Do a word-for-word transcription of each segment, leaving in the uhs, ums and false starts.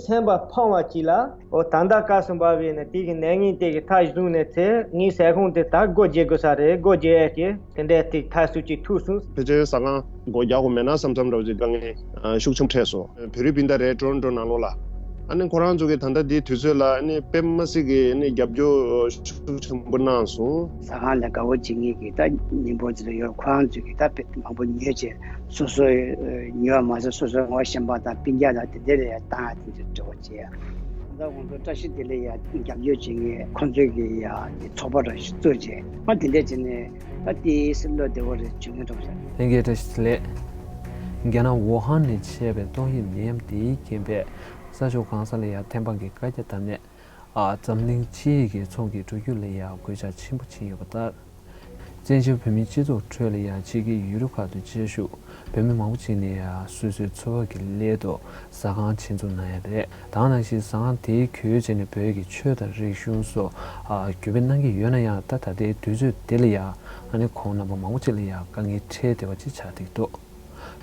ཚན་པ་ཕངས་པ་གཅིག་ལ། འོ་ད་ལྟ་སྐབས་སུ་བབས་པའི་ནི་དེ་གི་ནད་ངན་དེ་གི་མཐའ་བཟུང་ནས་ཚེ་ངའི་ཟས་ཁང་དེ་ད་སྒོ་འབྱེད་དགོས་ས་རེད། སྒོ་འབྱེད་ཡས་ཀྱི་དེ་འདྲའི་དེ་མཐའ་སུ་གཅིག་ཐུག་སོང་། ཕལ་ཆེར་ཟ་ཁང་སྒོ་རྒྱག་དགོས་མེད་ན་བསམ་བསམ་འདྲ་བོ་ཅིག་དཀའ་ངལ་ཤུགས་ཆེན་པོ་འཕྲད་སོང་། བོད་རིགས་སྤུན་ཟླ་རེད། ཊོ་རོན་ཊོ་ནང་ལོགས་ལ། ཨ་ནི་ཁོ་རང་ཚོ་གི་ད་ལྟ་འདི་དུས་ཚོད་ལ་ཨ་ནི་དཔེ་མ་སྲིད་ཀྱི་ཨ་ནི་རྒྱབ་སྐྱོར་ཤུགས་ཆེན་པོ་གནང་སོང་། ཟ་ཁང་ལ་དགའ་བོ་བྱེད་མཁན་གྱི་ད་མི་འབོར་ཅིག་ལ་ཡོད། ཁོ་རང་ཚོས་ཀྱི་ད་དཔེ་མང་པོ་ཉོས་བྱས་སོ་སོ་ཉོས་མ་ཟད་སོ་སོའི་ངོ་ཤེས་པ་དང་སྤུན་ཀྱག་དང་དེ་འདྲ་ལ་ཡང་བཏང་ཡ་དེ་འདྲ་འདྲ་བོ་བྱས་ཡ། ད་ཁོང་ཚོ་བཀྲ་ཤིས་བདེ་ལེགས་ཡ་རྒྱབ་སྐྱོར་བྱེད་མཁན་ཁོང་ཚོས་ཀྱི་ཡ་ཚོགས་པ་འདྲ་ཞིག་བཙུགས་བྱས་ཨ་དེ་འདྲ་བྱས་ནས་ད་དེ་སྲིད་བློ་བདེ་བོ་རེ་བྱུང་ངེས་འགྲོ་ས། ལྷན་རྒྱས་བཀྲ་ཤིས་བདེ་ལེགས། རྒྱ་ནག་ཝུ་ཧན་ནས་མཆེད་པའི་ཏོག་དབྱིབས་ནད་ཡམས་དེའི་རྐྱེན་པས་ས་ཕྱོགས་གང་ས་ལ་ཡང་ཐེམ་སྤང་གི་བཀའ་རྒྱ་བཏབ་ནས། ཨ། འཛམ་གླིང་སྤྱི་ཡི་གི་ཚོང་གི་འགྲོ་རྒྱུ་ལ་ཡང་གོད་ཆག་ཆེན་པོ་ཕྱིན་ཡོད་པ་ལྟར། བཙན་བྱོལ་བོད་མིའི་སྤྱི་ཚོགས་ཁྲོད་ལ་ཡང་ཕྱི་རྒྱལ་ཡུལ་གྲུ་ཁག་ཏུ་བཅའ་བཞུགས་བོད་མི་མང་པོ་ཅིག་ནས་ཡང་སོ་སོའི་འཚོ་བ་གི་སླད་དུ་ཟ་ཁང་ཆེད་འཛུགས་གནང་ཡ་རེད། ད་ག་ནང་བཞིན་ཟ་ཁང་དེའི་གྱོད་བྱས་ནས་བོད་ཀྱི་ཆོས་དང་རིག་གཞུང་སོགས་ཨ། གྱོད་དཔེ་གནང་གི་ཡོད་ན་ཡང་ད་ད་ལྟའི་དུས་ཚོད་འདི་ལ་ཡང་ཨ་ནི་ཁོང་རྣམ་པ་མང་པོ་ཅིག་ལ་ཡང་དཀའ་ངལ་འཕྲད་བསྡད་པ་ཅིག་ཆགས་བསྡད་འདུག་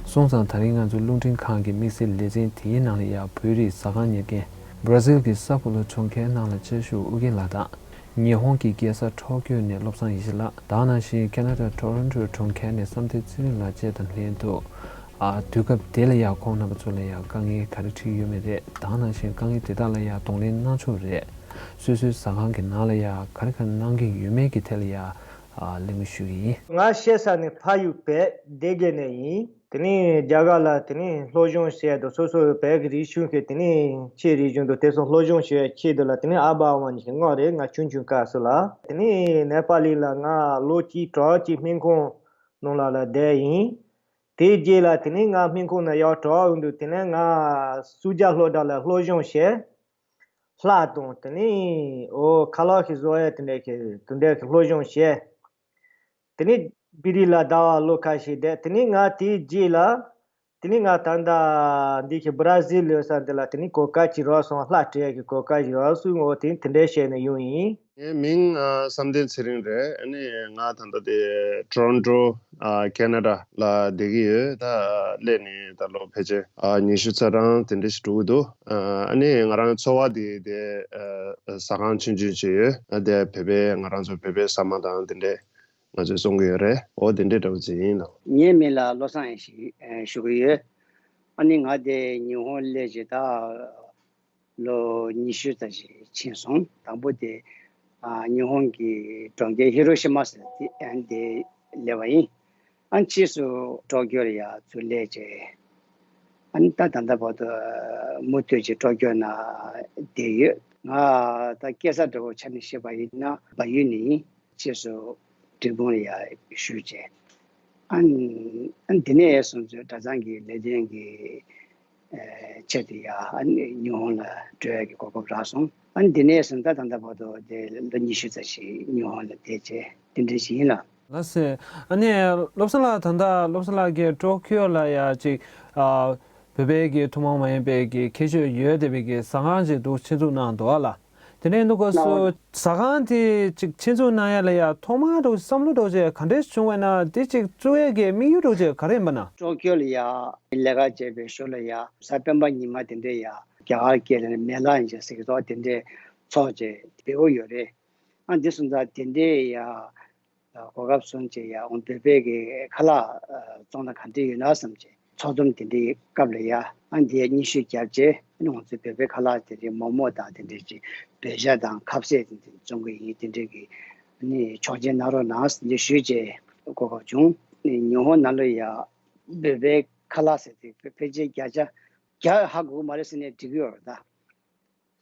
སོང་ཙང་ད་རིང་ང་ཚོའི་རླུང་འཕྲིན་ཁང་གི་དམིགས་བསལ་ལེ་ཚན་དེའི་ནང་ལ་ཡང་བོད་རིགས་ཟ་ཁང་གཉེར་མཁན་བྷ་ར་ཟིལ་གྱི་ས་ཕོ་ལོ་གྲོང་ཁྱེར་ནང་ལ་བཅའ་བཞུགས་ཨུ་རྒྱན་ལགས་དང་། ཉི་ཧོང་གི་རྒྱལ་ས་ཊོ་ཀྱོ་ནས་བློ་བཟང་ཡེ་ཤེས་ལགས། ད་ག་ནང་བཞིན་ཁེ་ན་ཌ་ཊོ་རོན་ཊོ་གྲོང་ཁྱེར་ནས་བསམ་གཏན་ཚེ་རིང་ལགས་བཅས་དང་ལྷན་དུ། ཨ། དུས་སྐབས་དེ་ལ་ཡང་ཁོང་རྣམ་པ་ཚོ་ལ་ཡང་དཀའ་ངལ་ག་རེ་འཕྲད་ཡོད་མེད་རེད། ད་ག་ནང་བཞིན་དཀའ་ངལ་དེ་དག་ལ་ཡང་གདོང་ལེན་གནང་ཕྱོགས་རེད། སོ་སོའི་ཟ་ཁང་གི་ནང་ལ་ཡང་ག་རེ་ག་རེ་གནང་གི་ཡོད་མེད་ཀྱི་ཐད་ལ་ཡང་། ཨ། གླེང་མོལ་ཞུ་གི་ཡིན། ང་གཤེད་ས་ནས་ཕ་ཡུལ་བལ་སྡེ་དགེ་ནས་ཡིན། དེ་ནས་རྒྱ་གར་ལ་དེ་ནས་སློབ་སྦྱོང་བྱས་འདུག་སོ་སོའི་བལ་གྱི་རིག་གཞུང་གི་དེ་ནས་ཆེད་རིག་གཞུང་དུ་དེ་ཚོ་སློབ་སྦྱོང་བྱེད་ཆེད་དུ་ལ་དེ་ནས་ཨ་ཕ་ཨ་མ་གཉིས་ཀྱི་མངགས་རེད། ང་ཆུང་ཆུང་སྐབས་སུ་ལ། དེ་ནས་ནེ་པ་ལི་ལ་ང་ལོ་གཅིག་གྲངས་གཅིག་སྨན་ཁང་ནང་ལ་ལ་བསྡད་ཡིན། དེའི་རྗེས་ལ་དེ་ནས་ང་སྨན་ཁང་ནང་ཡར་གྲྭ་པ་འོང་དུས་དེ་ནས་ང་སུ་ཇཱ་སློབ་གྲྭ་ལ་སློབ་སྦྱོང་བྱས། ལྷ་དང་དེ་ནས་འོ་ཁ་ལག་ཞིག་བཟོ་ཡས་དེ་འདྲ་གི་དེ་འདྲ་གི་སློབ་སྦྱོང་བྱས། དེ་ནས་བི་རི་ལ་ཟླ་བ་ལོ་ཁ་ཤས་བསྡད། དེ་ནས་ང་དེའི་རྗེས་ལ་དེ་ནས་ང་ད་ལྟ་འདི་གི་བྷ་ར་ཟིལ་ཡོད་ས་འདི་ལ་དེ་ནས་གོ་སྐབས་ཅིག་རག་སོང་། ལྷ་སྤྲད་ཡས་ཀྱི་གོ་སྐབས་ཅིག་རག་སོང་། འོ་དེ་དེ་འདྲ་བྱས་ནས་ཡོང་ཡིན། ངའི་མིང་ཨ་བསམ་གཏན་ཚེ་རིང་རེད། ཨ་ནི་ང་ད་ལྟ་དེ་ཊོ་རོན་ཊོ་ཨ་ཁེ་ན་ཌ་ལ་བསྡད་ཀྱི་ཡོད། ད་སླེབས་ནས་ད་ལོ་ཕལ་ཆེར་ཨ་ཉི་ཤུ་རྩ་གྲངས་དེ་འདྲ་ཞིག་འགྲོ་གི་འདུག་ཨ་ནི་ང་རང་འཚོ་བ་དེ་དེ་ཨ་ཟ་ཁང་ཆུང་ཆུང་ཅིག་ཡོད། ཨ་དེ་བོད་པའི་ང་རང་ཚོ་བོད་པའི་ཟ་མ་དང་དེ་འདྲ་ང་ཚོས་བཙོང་གི་ཡོད་རེད། འོ་དེ་འདྲ་འདྲ་བོ་ཅིག་ཡིན་ལགས། ངའི་མིང་ལ་བློ་བཟང་ཡེ་ཤེས་ཞུ་གི་ཡོད། ཨ་ནི་ང་དེ་ཉི་ཧོང་སླེབས་རྗེས་ད། ལོ་ཉི་ཤུ་ཙམ་ཞིག་ཕྱིན་སོང་། དང་པོ་དེ་ཨ་ཉི་ཧོང་གི་གྲོང་ཁྱེར་ཧི་རོ་ཤི་མ་ཟེར་དེ་ཨ་དེ་སླེབས་པ་ཡིན། ཨ་ཕྱིས་སུ་ཊོ་ཀྱོ་ལ་ཡ་ཚུར་སླེབས་བྱས། ཨ་ནི་ད་ད་ལྟ་བར་དུ་མུ་མཐུད་ཀྱི་ཊོ་ཀྱོ་ན་བསྡད་ཡོད། ང་ད་སྐྱེས་ས་འདྲ་བོ་ཆ་ནས་བཤད་པ་ཡིན་ན་བལ་ཡུལ་ནས་ཡིན། ཕྱིས་སུ་འབྲས་སྤུངས་ལ་ཡ་བཞུགས་བྱས། ཨ་ནི་འདི་ནས་སོང་ཚུལ་གྲྭ་ཚང་གི་ལས་དོན་གྱི་ཆེད་དུ་ཡ་ཨ་ནི་ཉི་ཧོང་ལ་འགྲོ་ཡ་གི་གོ་སྐབས་རག་སོང་། ཨ་ནི་འདི་ནས་སོང་ད་ད་ལྟ་བར་དུ་དེ་ལོ་ཉི་ཤུ་ཙམ་ཞིག་ཉི་ཧོང་ལ་བསྡད་བྱས་དེ་འདྲ་ཞིག་ཡིན་ལ། ལགས་སེ། ཨ་ནི་བློ་བཟང་ལགས་ད་ལྟ་བློ་བཟང་ལགས་ཀྱིས་ཊོ་ཀྱོ་ལ་ཡ་ཅིག་ཨ་བོད་པའི་གི་ཐུན་མོང་མ་ཡིན་པའི་གི་ཁྱད་ཆོས་ཡོད་བསྡད་པའི་གི་ཟ་ཁང་ཅིག་འདུག་ཆེད་འཛུགས་གནང་འདུག་ཨ་ལ། དེ་ནས་འདུག་སྐབས་སུ་ཟ་ཁང་དེ་ཅིག་ཆེད་འཛུགས་གནང་ཡ་ལ་ཡ་ཐོག་མར་འདུག་བསམ་བློ་འདུག་ཅེས་ག་འདྲས་བྱུང་བས་ན་དེ་ཅིག་བཙུགས་ཡས་ཀྱི་དམིགས་ཡུལ་འདུག་ཅེས་ག་རེ་ཡིན་པ་ན། ཊོ་ཀྱོ་ལ་ཡ་ལས་ཀ་བྱེད་པའི་ཞོར་ལ་ཡ་གཟའ་སྤེན་པ་ཉི་མ་དེ་འདྲས་ཡ་རྒྱ་གར་སྐད་ལ་མེ་ལ་ཡིན་ཅེས་ཟེར་གི་འདུག་དེ་འདྲས་ཚོགས་བྱས་འབད་འོ་ཡོད་རེད། ཨ་འདི་སོང་ཙང་དེ་འདྲས་ཡ། གོ་སྐབས་བཟུང་བྱས་ཡ་འོང་བོད་པའི་གི་ཁ་ལག་བཙོང་ན་ག་འདྲ་ཡོད་ན་བསམ་བྱས་ཚོགས་འཛོམས་དེ་འདྲའི་སྐབས་ལ་ཡ་ཨ་འདི་ཡ་སྙན་ཞུ་བརྒྱབ་བྱས་ཨ་ནི་ང་ཚོའི་བོད་པའི་ཁ་ལག་དེ་འདྲའི་མོག་མོག་དང་དེ་འདྲའི་ཅིག་བོད་ཇ་དང་ཁ་ཟས་དེ་འདྲ་བཙོང་གི་ཡིན། དེ་འདྲའི་གི་ཨ་ནི་ཆོག་མཆན་གནང་རོགས་གནང་ཟེར་འདི་ཞུས་བྱས་གོ་སྐབས་བྱུང་། ཨ་ནི་ཉི་ཧོང་ནང་ལ་ཡ་བོད་པའི་ཁ་ལག་ཟེར་དེ་ཕལ་ཆེར་བརྒྱ་ཆ་བརྒྱ་ཧ་གོ་གི་མ་རེད་ཟེར་ནས་འགྲིག་གི་ཡོད་རེད་ད།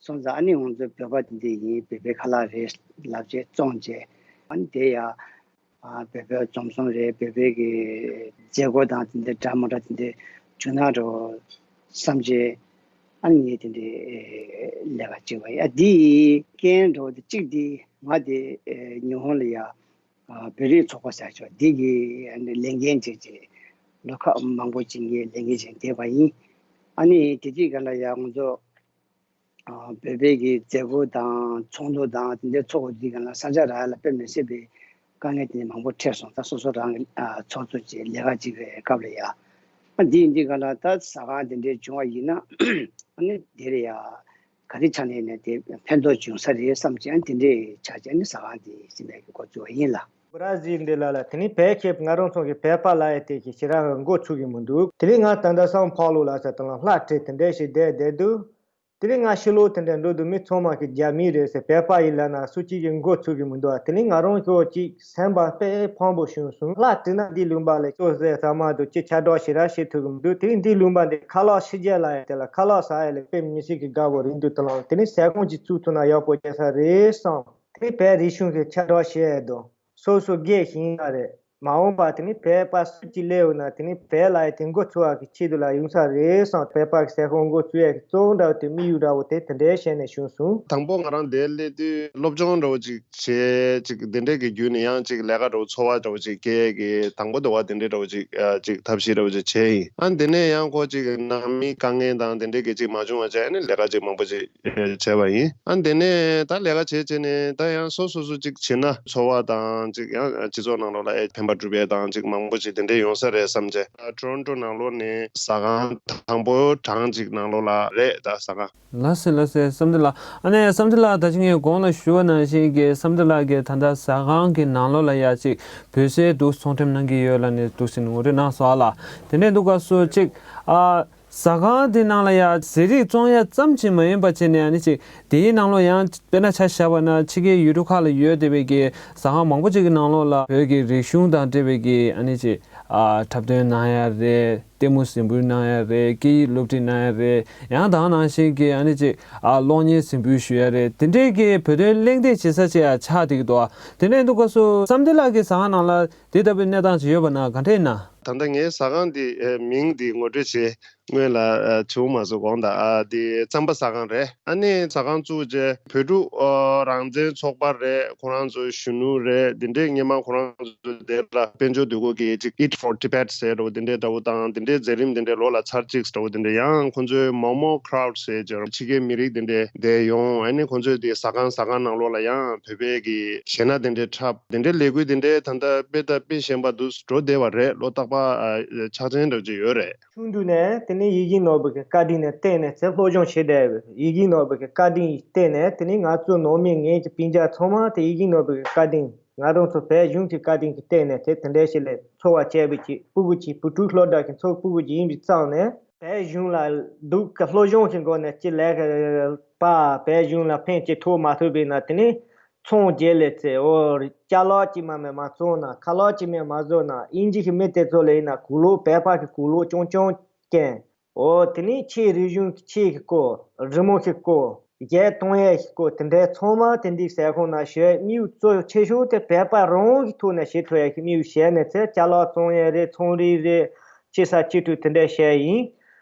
སོང་ཙང་ཨ་ནི་ང་ཚོ་བོད་པ་འདི་འདྲ་ཡིན། བོད་པའི་ཁ་ལག་རེད་ལབ་བྱས་བཙོང་བྱས་ཨ་ནི་དེ་ཡ་ཨ་བོད་པའི་འཛོམས་སོང་རེད། བོད་པའི་གི་མཛད་སྒོ་དང་དེ་འདྲ་འདྲ་མི་འདྲ་དེ་འདྲ་བྱུང་ན་འགྲོ་བསམ་བྱས་ཨ་ནི་ངས་དེ་འདྲའི་ལས་ཀ་བྱེད་པ་ཡིན། ཨ་འདི་རྐྱེན་འགྲོ་དེ་གཅིག་འདི་ང་དེ་ཉི་ཧོང་ལ་ཡ་ཨ་བོད་རིགས་ཚོགས་པ་ཟེར་ཆོག་འདི་གི་ཨ་ནི་ལས་འགན་བྱས་བྱས་ལོ་ཁ་མང་པོ་ཅིག་ངས་ལས་འགན་བྱས་བསྡད་པ་ཡིན། ཨ་ནི་དེ་དུས་སྒང་ལ་ཡ་ང་ཚོ། ཨ་བོད་པའི་གི་མཛད་སྒོ་དང་ཚོགས་འདུ་དང་དེ་འདྲའི་ཚོགས་དགོས་དུས་སྒང་ལ་ས་ཆ་རག་ཡ་ལ་དཔེ་མི་སྲིད་པའི་དཀའ་ངལ་དེ་འདྲ་མང་པོ་འཕྲད་སོང་། ད་སོ་སོ་རང་གི་ཨ་ཚོགས་གཙོ་བྱས་ལས་ཀ་བྱེད་པའི་སྐབས་ལ་ཡ་ ཨ་འདི་ཡིན་དུས་ག་ལ་ད་ཟ་ཁང་དེ་འདྲའི་བྱུང་བ་ཡིན་ན་ཨ་ནི་དེ་ལ་ཡ་ག་རེ་ཆ་ནས་ནས་དེ་ཕན་ཐོགས་བྱུང་ས་རེད་བསམ་བྱས་དེ་འདྲའི་ཆ་བྱས་ནས་ཟ་ཁང་དེ་ཟིན་པའི་འགོ་བཙུགས་པ་ཡིན་ལ། བྷ་ར་ཟིལ་འདི་ལ་ལ་དེ་ནི་བལ་ཁེབས་ང་རང་ཚོ་གི་བལ་པ་ལ་ཡ་དེ་གི་ཞེ་རང་འགོ་ཚུགས་ཀྱི་མི་འདུག་དེ་ནི་ང་ད་ལྟ་སང་ཕོ་ལོ་ལ་ས་དང་ལ་ལྷ་བྲིས་དེ་འདྲའི་ཞིག་བསྡད་བསྡད་འདུག་དེ་རིང་ང་ཕྱི་ལོགས་དེ་འདྲ་འགྲོ་དུས་མི་ཚང་མ་གི་རྒྱ་མི་རེད་ཟེར་བལ་པ་ཡིན་ལབ་ན་སུ་གཅིག་གིས་མགོ་ཚོས་གི་མི་འདུག་དེ་རིང་ང་རང་ཁྱོད་ཅིག་སེམས་པ་དཔེ་ཕངས་པོ་བྱུང་སོང་། ལྷ་བྲིས་ན་འདི་ལུང་པ་ལ་ཁྱོད་ཟེར་ཚང་མ་དུ་ཅི་ཆ་འགྲོ་ཞེ་ར་བྱེད་ཐུབ་གི་མི་འདུག་དེ་རིང་འདི་ལུང་པ་འདི་ཁ་ལག་ཕྱི་རྒྱལ་ལ་ཡ་དེ་ལ་ཁ་ལག་ཟ་ཡ་ལ་དཔེ་མི་སྲིད་གི་དགའ་བོ་རེད་འདུག་དེ་ལ་དེ་རིང་ཟ་ཁང་ཅིག་བཙུགས་ཐུབ་ན་ཡག་པོ་རྒྱག་ས་རེད་བསམ། དེ་རིང་བལ་རིག་གཞུང་གི་ཆ་འགྲོ་བྱེད་ཡ་དོ། སོ་སོ་དགེ་ཞིང་ཡ་རེད། མ་འོངས་པ་དེ་ནི་བལ་པ་སུ་གཅིག་སླེབས་ཡོད་ན་དེ་ནི་བལ་ལ་ཡ་དེ་འགོ་ཚུགས་པ་གི་ཆེད་དུ་ལ་ཡོང་ས་རེད་བསམ། བལ་པ་གི་ཟ་ཁང་འགོ་ཚུགས་ཡ་གི་གཙོ་བོ་འདྲ་བོ་དེ་དམིགས་ཡུལ་འདྲ་བོ་དེ་དེ་འདྲའི་བཤད་ནས་བྱུང་སོང་། དང་པོ་ང་རང་དེ་སླེབས་དུས་སློབ་སྦྱོང་འདྲ་བོ་ཅིག་བྱས་ཅིག་དེ་འདྲའི་གི་བརྒྱུད་ནས་ཡང་ཅིག་ལས་ཀ་འདྲ་བོ་འཚོ་བ་འདྲ་བོ་ཅིག་སྐྱེལ་གི་དང་པོ་དེ་བ་དེ་འདྲའི་འདྲ་བོ་ཅིག་ཅིག་ཐབས་ཤེས་འདྲ་བོ་ཅིག་བྱས་ཡིན། ཨ་དེ་ནས་ཡང་ཁོ་ཅིག་ནང་མི་དཀའ་ངལ་དང་དེ་འདྲའི་གི་ཅིག་མ་བྱུང་བ་བྱས་ནས་ལས་ཀ་ཅིག་མང་པོ་ཅིག་བྱས་པ་ཡིན། ཨ་དེ་ནས་ད་ལས་ཀ་བྱས་བྱས་ནས་ད་ཡང་སོ་སོ་སོ་གཅིག་བྱེད་ན་འཚོ་བ་དང་གཅིག་ཡང་སྤྱི་ཚོགས་ནང་ལོགས་ལ་ཨེ་ཕན་པ་སྒྲུབ་ཡས་དང་གཅིག་མང་པོ་ཅིག་དེ་འདྲས་ཡོང་ས་རེད་བསམ་བྱས། ཊོ་རོན་ཊོ་ནང་ལོགས་ནས་ཟ་ཁང་དང་པོ་གྲངས་གཅིག་ནང་ལོགས་ལ་རེད་ད་ཟ་ཁང་། ལགས་སེ་ལགས་སེ་བསམ་གཏན་ལགས། ཨ་ནེ་བསམ་གཏན་ལགས་ད་ཅི་ངས་གོང་ལ་ཞུ་བ་ནང་བཞིན་གྱི་བསམ་གཏན་ལགས་ཀྱིས་ད་ལྟ་ཟ་ཁང་གི་ནང་ལོགས་ལ་ཡ་གཅིག་བོད་ཟས་འདུག་ཚོང་འགྲེམས་གནང་གི་ཡོད་ལ་ནས་འདུག་ཟིན་ངོ་སྤྲོད་གནང་སོང་ཨ་ལ། དེ་འདྲས་འདུག་ག་སུ་གཅིག་ཨ། ཟ་ཁང་དེ་ནང་ལ་ཡང་ཟས་རིགས་བཙོང་ཡ་ཙམ་གྱིས་མ་ཡིན་པ་བྱས་ནས་ཨ་ནི་ཅིག་དེའི་ནང་ལོགས་ཡང་དཔེར་ན་ཆ་བཞག་པ་ན་ཕྱི་རྒྱལ་ཡུལ་གྲུ་ཁག་ལ་ཡོད་བསྡད་པའི་གི་ཟ་ཁང་མང་པོ་ཅིག་གི་ནང་ལོགས་ལ་བོད་ཀྱི་རིག་གཞུང་དང་འབྲེལ་བའི་གི་ཨ་ནི་ཅིག་ཨ་འཁྲབ་སྟོན་གནང་ཡ་རེད། ལྟད་མོ་གཟིགས་འབུལ་གནང་ཡ་རེད། སྐད་ཡིག་སློབ་ཁྲིད་གནང་ཡ་རེད། ཡང་དག་ནང་བཞིན་གྱི་ཨ་ནི་ཅིག་ཨ་གློག་བརྙན་གཟིགས་འབུལ་ཞུ་ཡ་རེད། དེ་འདྲའི་གི་བོད་དོན་གླེང་སྟེགས་བྱེད་ས་ཅིག་ཡང་ཆགས་བསྡད་ཀྱི་འདུག་དེ་འདྲ་ཡིན་དུས་སྐབས་སུ་བསམ་གཏན་ལགས་ཀྱི་ཟ་ཁང་ནང་ལ་དེ་ལྟ་བུའི་གནས་སྟངས་ཅིག་ཡོད་པ་ན་ག་འདྲ་ཡིན་ན། ད་ལྟ་ངའི་ཟ་ཁང་འདི་མིང་འདི་ངོ་སྤྲོད་བྱེད་སྔོན་ལ་བྱུང་མ་སོང་། དགོངས་དག་ཨ་འདི་རྩམ་པ་ཟ་ཁང་རེད། ཨ་ནི་ཟ་ཁང་བཙུགས་རྗེས་བོད་ཕྲུག་རང་བཙན་ཚོགས་པ་རེད། ཁོ་རང་ཚོའི་གཞོན་ནུ་རེད། འདི་འདྲའི་སྔོན་མ་ཁོ་རང་ཚོ་དེ་ལ་དཔལ་འབྱོར་འདུས་སྐོར་གྱི་ཅིག་Eat for Tibet ཟེར་འདྲ་བོ་འདི་འདྲའི་འདྲ་བོ་དང་འདི་འདྲའི་མཛད་རིམ་འདི་འདྲའི་ལོ་ལ་ཚར་གཅིག་འདྲ་བོ་འདི་འདྲའི་ཡང་ཁོ་ཚོའི་མོ་མོ་ཁྲའུ་ཌི་ཟེར་ཅིག་ཕྱི་རྒྱལ་མི་རིགས་འདི་འདྲའི་བསྡད་ཡོང་། ཨ་ནི་ཁོ་ཚོའི་དེ་ཟ་ཁང་ཟ་ཁང་ནང་ལོགས་ལ་ཡང་བོད་པའི་གི་གཞས་སྣ་འདི་འདྲའི་འཁྲབ་འདི་འདྲའི་ལས་འགུལ་འདི་འདྲའི་ད་ལྟ་དཔེ་ད་དཔེ་ཞན་པ་འདུག་འགྲོ་བསྡད་པ་རེད། ལོ་རྟག་པ་ཨ་ཕྱག་ཆེན་འདྲ་བོ་ཅིག་ཡོད་རེད། ཆུང་དུས་ནས་དེ་ནས་ཡིག་རྒྱུགས་ནོར་བུ་གི་བཀའ་དྲིན་ནས་བརྟེན་ནས་ཚེ་སློབ་སྦྱོང་བྱས་བསྡད་ཡོད། ཡིག་རྒྱུགས་ནོར་བུ་གི་བཀའ་དྲིན་བརྟེན་ནས་དེ་ནས་ང་ཚོ་ནང་མི་ངེད་ཀྱི་སྤུན་ཀྱག་ཚང་མ་དེ་ཡིག་རྒྱུགས་ནོར་བུ་གི་བཀའ་དྲིན་ང་རང་ཚོ་བལ་གཞུང་གི་བཀའ་དྲིན་གྱི་བརྟེན་ནས་དེ་དེ་འདྲའི་ཞིག་ལས་འཚོ་བ་སྐྱེལ་བའི་ཆེད་སྤུ་གུ་གཅིག་བུ་ཕྲུག་སློབ་གྲྭ་གི་ཚོགས་སྤུ་གུ་གཅིག་ཡིན་པའི་རྩ་ནས་བལ་གཞུང་ལ་སྡུག་གི་སློབ་སྦྱོང་གི་སྒོ་ནས་ཅི་ལས་ཀ་པ་བལ་གཞུང་ལ་ཕན་ཅིག་ཐོགས་མ་ཐུབ་པས་ན་དེ་ནས་ཚོང་རྒྱལ་ལས་ཚེ་འོ་ཅ་ལག་ཅིག་མ་མེད་མ་བཙོང་ན་ཁ་ལག་ཅིག་མེད་མ་བཟོ་ན་དབྱིན་ཇི་གི་མི་དེ་ཚོ་ལ་ཡིན་ན་གོས་ལོག་བལ་པ་གི་གོས་ལོག་ཅུང་ཅུང་གྱོན། འོ་དེ་ནས་ཆེ་རིག་གཞུང་གི་ཆེ་གི་སྐོར་རི་མོ་གི་སྐོར་རྒྱལ་གཏོང་ཡས་ཀྱི་སྐོར་དེ་འདྲའི་ཚང་མ་དེ་འདི་ཟ་ཁང་ན་ཞོལ་དམིགས་ཡུལ་གཙོ་ཆེ་ཤོས་དེ་བལ་པ་རང་གི་ཐོག་ནས་བྱེད་ཐུབ་ཡས་ཀྱི་དམིགས་ཡུལ་བྱས་ནས་ཚེ་ཅ་ལག་བཙོང་ཡས་རེད། ཚོང་རིགས་རེད། ཅི་ས་ཅི་ཐུབ་དེ་འདྲའི་བྱས་ཡིན།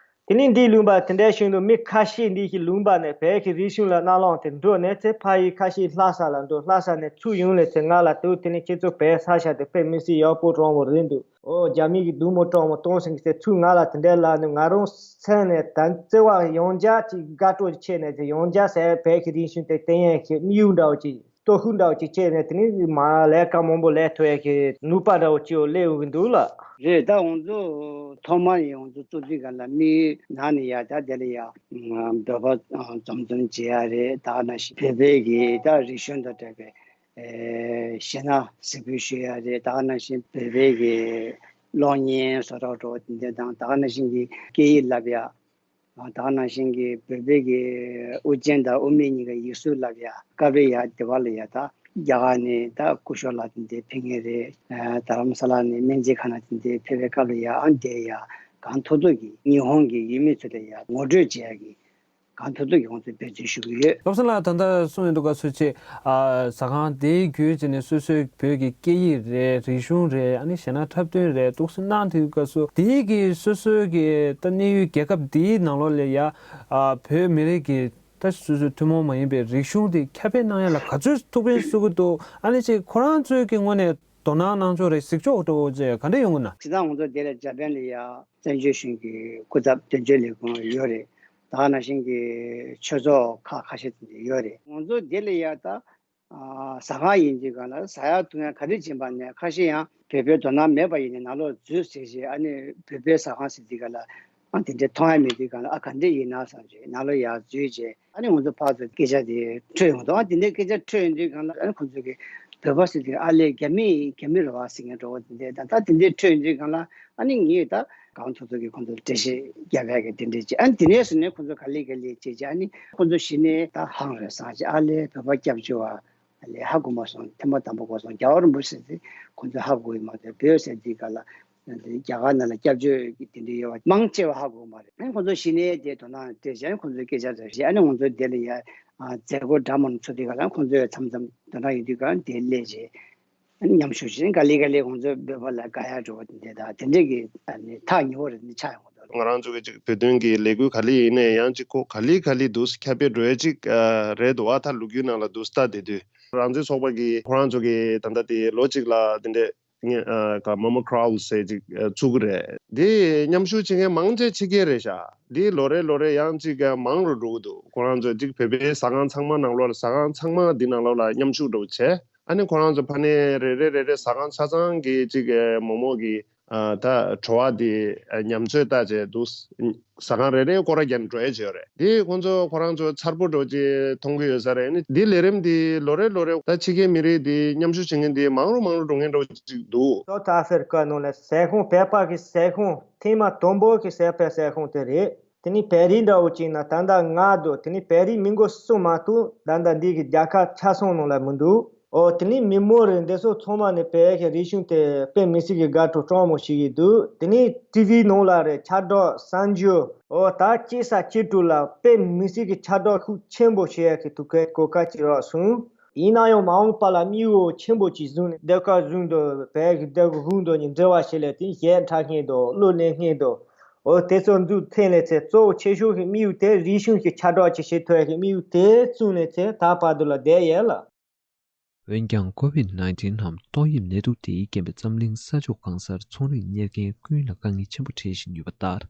དེ་ནས་འདིའི་ལུང་པ་དེ་འདྲའི་བཞིན་དུ་མི་ཁ་ཤས་འདི་ཞིག་ལུང་པ་ནས་བལ་གྱི་རིག་གཞུང་ལ་རྣ་ལོང་དེ་འགྲོ་ནས་ཚེ་ཕ་ཡུལ་ཁ་ཤས་ལྷ་ས་ལ་འགྲོ། ལྷ་ས་ནས་ཚུར་ཡོང་ལས་ཚེ་ང་ལ་དུ་དེ་ནས་ཁྱེད་ཚོ་བལ་ས་ཆ་དེ་དཔེ་མི་སྲིད་ཡག་པོ་དྲང་བོ་རེད་འདུག་ཨོ་རྒྱ་མི་གི་སྡུག་མོ་དྲང་མོ་གཏོང་སེང་གི་ཚེ་ཚུར་ང་ལ་དེ་འདྲའི་ལ་ནི་ང་རང་སེམས་ནས་ད་བརྩེ་བ་ཡང་བསྐྱར་ཅིག་དགའ་སྤྲོ་ཅིག་ཆེ་ནས་ཚེ་ཡང་བསྐྱར་ཟེར་བལ་གྱི་རིག་གཞུང་དེ་བསྟན་ཡས་ཀྱི་དམིགས་ཡུལ་འདྲ་བོ་ཅིག་སྟོབས་ཤུགས་འདྲ་བོ་ཅིག་བྱས་ནས་དེ་ནས་མ་ལས་ཀ་མང་པོ་ལས་ཐུབ་ཡས་ཀྱི་ནུས་པ་འདྲ་བོ་ཅིག་སླེབས་ཡོང་གི་འདུག་ལ། རེད། ད་ང་ཚོ་ཐོག་མར་ཡང་ང་ཚོ་བཙུགས་དུས་ག་ལ་མི་ནང་ནས་ཡ་ད་དེ་ལ་ཡ་འདོད་པ་འཛོམས་འཛོམས་བྱེད་ཡ་རེད། ད་ནང་བཞིན་བོད་པའི་གི་ད་རིག་གཞུང་དང་འབྲེལ་བའི་གཞས་སྣ་གཟིགས་འབུལ་ཞུ་ཡ་རེད། ད་ནང་བཞིན་བོད་པའི་གི་གློག་བརྙན་བཟོ་གྲྭ་འགྲོ་དེ་འདྲ་དང་ད་ནང་བཞིན་གི་སྐད་ཡིག་བསླབ་ཡ། ད་ག་ནང་བཞིན་གྱི་བོད་པའི་གི་དབུ་ཅན་དང་དབུ་མེད་གཉིས་ཀའི་ཡིག་གཟུགས་བསླབ་ཡ་སྐབས་རེ་ཡ་དེ་བ་ལ་ཡ་ད་རྒྱ་གར་ནས་ད་སྐུ་ཞབས་ལགས་དེ་འདྲའི་ཕེབས་མཁན་རེད། རྡ་རམ་ས་ལ་ནས་སྨན་རྩིས་ཁང་ལ་དེ་འདྲའི་ཕེབས་པའི་སྐབས་ལ་ཡ་ཨ་འདིར་ཡ་གང་ཐུབ་ཐུབ་ཀྱིས་ཉི་ཧོང་གི་ཡུལ་མི་ཚོ་ལ་ཡ་ངོ་སྤྲོད་བྱེད་ཡ་གི་གང་ཐུབ་ཐུབ་ཀྱིས་ང་ཚོས་འབད་བརྩོན་ཞུ་གི་ཡོད། བློ་བཟང་ལགས་ད་ལྟ་གསུངས་ཡོད་འདུག་ག་སུ་ཆེ། ཨ་ཟ་ཁང་དེའི་བརྒྱུད་བྱས་ནས་སོ་སོའི་བོད་ཀྱི་སྐད་ཡིག་རེད། རིག་གཞུང་རེད། ཨ་ནི་གཞས་སྣ་འཁྲབ་སྟོན་རེད། འདུག་སེ་གནང་དུས་སྐབས་སུ་དེའི་གི་སོ་སོའི་གི་ད་གནས་ཡུལ་རྒྱལ་ཁབ་དེའི་ནང་ལོགས་ལ་ཡ་ཨ་བོད་མི་རིགས་ཀྱི་ད་སོ་སོའི་ཐུན་མོང་མ་ཡིན་པའི་རིག་གཞུང་དེ་ཁྱབ་སྤེལ་གནང་ཡ་ལ་ག་ཚོད་ཐུགས་ཕན་གསོས་ཀྱི་འདུག་ཨ་ནི་ཅིག་ཁོ་རང་ཚོའི་གི་ངོས་ནས་དོ་སྣང་གནང་ཕྱོགས་རེད། གཟིགས་ཕྱོགས་འདྲ་བོ་ཅིག་ག་འདྲ་ཡོང་གི་ན། སྤྱིར་བཏང་ང་ཚོ་དེ་ལ་འཇར་པན་ལ་ཡ་བཙན་བྱོལ་གཞུང་གི་སྐུ་ཚབ་དོན་གཅོད་ལས་ཁུངས་ཡོད་རེད། ད་ག་ནང་བཞིན་གྱི་ཆོས་ཚོགས་ཁག་ཁ་ཤས་དེ་འདྲ་ཡོད་རེད། ང་ཚོ་དེ་ལ་ཡ་ད་ ཨ་ཟ་ཁང་ཡིན་དུས་གང་ལ་ཟ་ཡག་འཐུང་ཡག་ག་རེ་བྱིན་པ་ནས་ཁ་ཤས་ཡང་བོད་པའི་དོ་སྣང་མེད་པ་ཡིན་ནའི་ནང་ལོགས་འཛུལ་ཟེར་བྱས། ཨ་ནི་བོད་པའི་ཟ་ཁང་ཟེར་དུས་གང་ལ་ཨ་དེ་འདྲའི་མཐོང་ཡག་མེད་དུས་གང་ལ་ཨ་ག་འདྲ་ཡིན་ན་བསམ་བྱས་ནང་ལོགས་ཡར་འཛུལ་བྱས། ཨ་ནི་ང་ཚོ་ཕར་ཚུར་སྐད་ཆ་དེ་འཕྲོད་ཡོང་འདུག་ཨ་དེ་འདྲའི་སྐད་ཆ་འཕྲོད་ཡོང་དུས་གང་ལ་ཨ་ནི་ཁོང་ཚོ་གིས་བོད་པ་ཟེར་དུས་ཨ་ལས་རྒྱ་མི་རྒྱ་མི་རེད་བ་ཟེར་མཁན་འདྲ་བོ་དེ་འདྲའི་ད་ད་དེ་འདྲའི་འཕྲོད་ཡོང་དུས་གང་ལ་ཨ་ནི་ངས་ད་གང་ཐུབ་ཐུབ་ཀྱིས་ཁོང་ཚོར་འགྲེལ་བཤད་རྒྱབ་ཡག་གི་དེ་འདྲའི་བྱས། ཨ་ནི་དེ་ནས་བཟུང་ནས་ཁོང་ཚོ་ག་ལེ་ག་ལེ་བྱས་བྱས། ཨ་ནི་ཁོང་ཚོ་གཞི་ནས་ད་ཧང་རེད་བསམ་བྱས། ཨ་ལས་བོད་པ་སྐྱབས་བཅོལ་བ་ལས་ཧ་གོ་མ་སོང་། ཐེངས་མ་དང་པོ་གོ་སོང་། རྒྱལ་བ་རིན་པོ་ཆེ་ཟེར་དུས་ཁོང་ཚོས་ཧ་གོ་གི་མ་རེད། བོད་ཟེར་དུས་གང་ལ་རྒྱ་གར་ནང་ལ་སྐྱབས་བཅོལ་གྱི་དེ་འདྲའི་ཡོད་པ་མང་ཆེ་བ་ཧ་གོ་གི་མ་རེད། ཨ་ནི་ཁོང་ཚོ་གཞི་ནས་དེ་དོ་སྣང་སྤྲད་བྱས། ཨ་ནི་ཁོང་ཚོས་སྐད་ཆ་རེ་བཤད། ཨ་ནི་ང་ཚོ་དེ་ལ་ཡ་ཨ་མཛད་སྒོ་འདྲ་མིན་ཚོགས་དུས་གང་ལ་ཁོང་ཚོས་མཚམས་མཚམས་དོ་སྣང་ཡོད་དུས་གང་དེ་སླེབས་བྱས། ཨ་ནི་མཉམ་ཞུགས་བྱས། ག་ལེ་ག་ལེ་ང་ཚོ་བོད་པ་ལ་དགའ་ཡག་འགྲོ་བ་དེ་འདྲ་དང་དེ་འདྲ་གི་ཨ་ནི་ཐག་ཉེ་བོ་རེ་ནི་ཆགས་ཡོང་གི་འདུག་ང་རང་ཚོ་གི་ཅིག་བོད་དོན་གྱི་ལས་འགུལ་ག་ལེ་ཡིན་ནའི་ཡང་ཅིག་ཁོ་ག་ལེ་ག་ལེ་འདུག་ཁྱབ་སྤེལ་འགྲོ་ཡ་ཅིག་ཨ་རེད་འདུག་བ། ད་ལོ་རྒྱུས་ནང་ལ་འདུག་ལྟ་བསྡད་དུས་རང་བཙན་ཚོགས་པ་གིས་ཁོ་རང་ཚོ་གི་ད་ལྟ་དེ་ལོ་གཅིག་ལ་དེ་འདྲ་ངས་ཨ་ག་མོ་མོ་ཁྲོལ་ཟེར་ཅིག་ཨ་བཙུགས་ཀྱི་རེད། དེ་མཉམ་ཞུགས་བྱེད་མཁན་མང་ཆེ་ཕྱི་རྒྱལ་རེད་ཤག་དེ་ལོ་རེ་ལོ་རེ་ཡང་ཅིག་ཨ་མང་རུ་འགྲོ་གི་འདུག་ཁོ་རང་ཚོ་ཅིག་བོད་པའི་ཟ་ཁང་ཚང་མ་ནང་ལོགས་ལ་ཟ་ཁང་ཚང་མ་འདི་ནང་ལོགས་ལ་མཉམ་ཞུགས་འགྲོ་བྱས། ཨ་ནི་ཁོ་རང་ཚོ་ཕ་ནས་རེ་རེ་རེ་རེ་ཟ་ཁང་ཆ་ཚང་གི་ཅིག་ཨ་མོ་མོ་གི་ཨ་ད་བྲོ་བ་འདི་ཨ་ཉམས་ཚོད་ལྟ་བྱས་འདུག་ཟ་ཁང་རེ་རེའི་སྐོར་ར་རྒྱབ་ནས་འགྲོ་ཡས་བྱས་ཡོད་རེད། འདི་ཁོང་ཚོ་ཁོ་རང་ཚོ་མཚར་པོ་འདྲ་བོ་ཅིག་མཐོང་གི་ཡོད་ས་རེད། ཨ་ནི་འདི་ལས་རིམ་འདི་ལོ་རེ་ལོ་རེ་ད་ཕྱི་རྒྱལ་མི་རིགས་འདི་མཉམ་ཞུགས་བྱེད་མཁན་འདི་མང་རུ་མང་རུ་འགྲོ་མཁན་འདྲ་བོ་ཅིག་འདུག་སའུ་ཐ་ཨ་ཧྥེ་རི་ཀ་ནང་ལ་ཟ་ཁང་བོད་པ་གི་ཟ་ཁང་ཐེངས་མ་དང་པོ་གི་ཟ་བའི་ཟ་ཁང་དེ་རེད། དེ་ནི་བོད་རིགས་འདྲ་བོ་ཅིག་ན་ད་ལྟ་ང་འདུག་དེ་ནི་བོད་རིགས་མི་མགོ་གསུམ་མ་གཏོགས་ད་ལྟ་འདི་གི་རྒྱལ་ཁབ་ཆ་ཚང་ནང་ལ་མི་འདུག་ཨོ་དེ་ནི་མི་མང་རེད། འདི་ཚོ་ཚང་མ་ནི་བོད་ཀྱི་རིག་གཞུང་དེ་དཔེ་མི་སྲིད་ཀྱི་དགའ་སྤྲོ་སྤྲང་མོ་བྱེད་ཀྱི་འདུག་དེ་ནི་ཊི་ཝི་ནང་ལ་རེད། ཁྱབ་བསྒྲགས་གསར་འགྱུར་ཨོ་ད་སྐྱེས་ས་སྐྱེས་དྲུག་ལ་དཔེ་མི་སྲིད་ཀྱི་ཁྱབ་བསྒྲགས་ཤུགས་ཆེན་པོ་བྱེད་ཡག་གི་ཐུགས་ཁུར་གོ་སྐབས་ཅིག་རག་སོང་། ཡིན་ན་ཡང་མ་འོངས་པ་ལ་དམིགས་ཡུལ་ཆེན་པོ་ཅིག་བཟུང་ནས་སྡོད་སྐབས་བཟུང་དུ་བོད་ཀྱི་སྡོད་དགོས་དགོས་འདུག་ནི་འབྲེལ་བ་བྱེད་ལས་དེ་གཞས་འཁྲབ་མཁན་དང་གླུ་ལེན་མཁན་དང་། འོ་དེ་ཚོ་འཛུགས་ཐེངས་ལས་ཚེ་གཙོ་བོ་ཆེ་ཤོས་ཀྱི་དམིགས་ཡུལ་དེ་རིག་གཞུང་གི་ཁྱབ་བསྒྲགས་ཅིག་བྱེད་ཐུབ་ཡག་གི་དམིགས་ཡུལ་དེ་བཙུགས་ནས་ཚེ་ད་བར་དུ་ལ་བསྡད་ཡོད་ལ། འོན་ཀྱང་ཀོ་ཝིད་ནའིན་ཊིན་ནམ་ཏོག་དབྱིབས་ནད་དུག་དེའི་རྐྱེན་པས་འཛམ་གླིང་ས་ཕྱོགས་གང་སར་ཚོང་རིགས་གཉེར་མཁན་ཀུན་ལ་དཀའ་ངལ་ཆེན་པོ་འཕྲད་བཞིན་ཡོད་པ་ལྟར།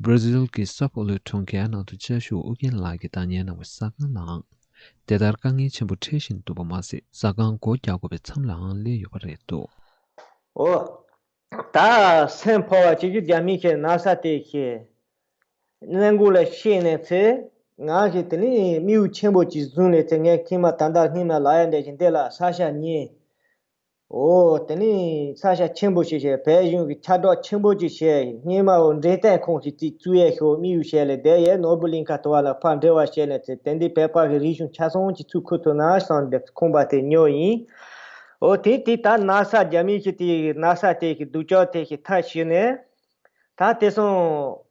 བྷར་ཛིལ་གྱི་སའོ་པོ་ལོ་གྲོང་ཁྱེར་ནང་དུ་བཅའ་བཞུགས་ཨུ་རྒྱན་ལགས་ཀྱིས་བདག་ཉར་གནང་བའི་ཟ་ཁང་ལའང་དེ་ལྟར་དཀའ་ངལ་ཆེན་པོ་འཕྲད་བཞིན་འདུག་པ་མ་ཟད། ཟ་ཁང་སྒོ་རྒྱག་དགོས་པའི་མཚམས་ལའང་སླེབས་ཡོད་པ་རེད་འདུག་ཨོ། ད་སེམས་ཕོག་པ་ཅིག་གི་རྒྱ་མི་ཁྱེད་ན་ས་དེ་ཁྱེད་གནས་སྐོར་ལ་ཤེས་ནས་ཚེ་ང་གིས་དེ་ནི་དམིགས་ཡུལ་ཆེན་པོ་ཅིག་བཟུང་ནས་ཚེ་ངས་ཁྱེད་མ་ད་ལྟ་སྔས་མ་ལ་ཡ་འདྲ་ཞིག་འདི་ལ་ས་ཤ་ཉོས། ཨོ་དེ་ནི་ས་ཤ་ཆེན་པོ་ཞིག་བྱས། བོད་གཞུང་གི་ཁྱབ་བསྒྲགས་ཆེན་པོ་ཅིག་བྱས། སྔས་མ་འོ་འབྲེལ་ཐད་ཁང་ཞིག་ཅིག་བཙུགས་ཡས་ཤོག་དམིགས་ཡུལ་བྱས་ལས་བསྡད་ཡས། ནོར་བུ་གླིང་ཁ་དུ་བ་ལ་ཕར་འབྲེལ་བ་བྱས་ནས་ཚེ་དེ་འདི་བོད་པ་གི་རིག་གཞུང་ཆ་ཚང་ཅིག་ཚུགས་ཁུར་ཐུབ་ན་བསམ་སྟེ་ཁང་པ་དེ་ཉོས་ཡིན། ཨོ་དེ་དེ་ད་ན་ས་རྒྱ་མི་གི་དེ་ན་ས་དེ་གི་སྡུག་ཅག་དེ་གི་ཐག་ཞུས་ནས་ད་དེ་སོང་།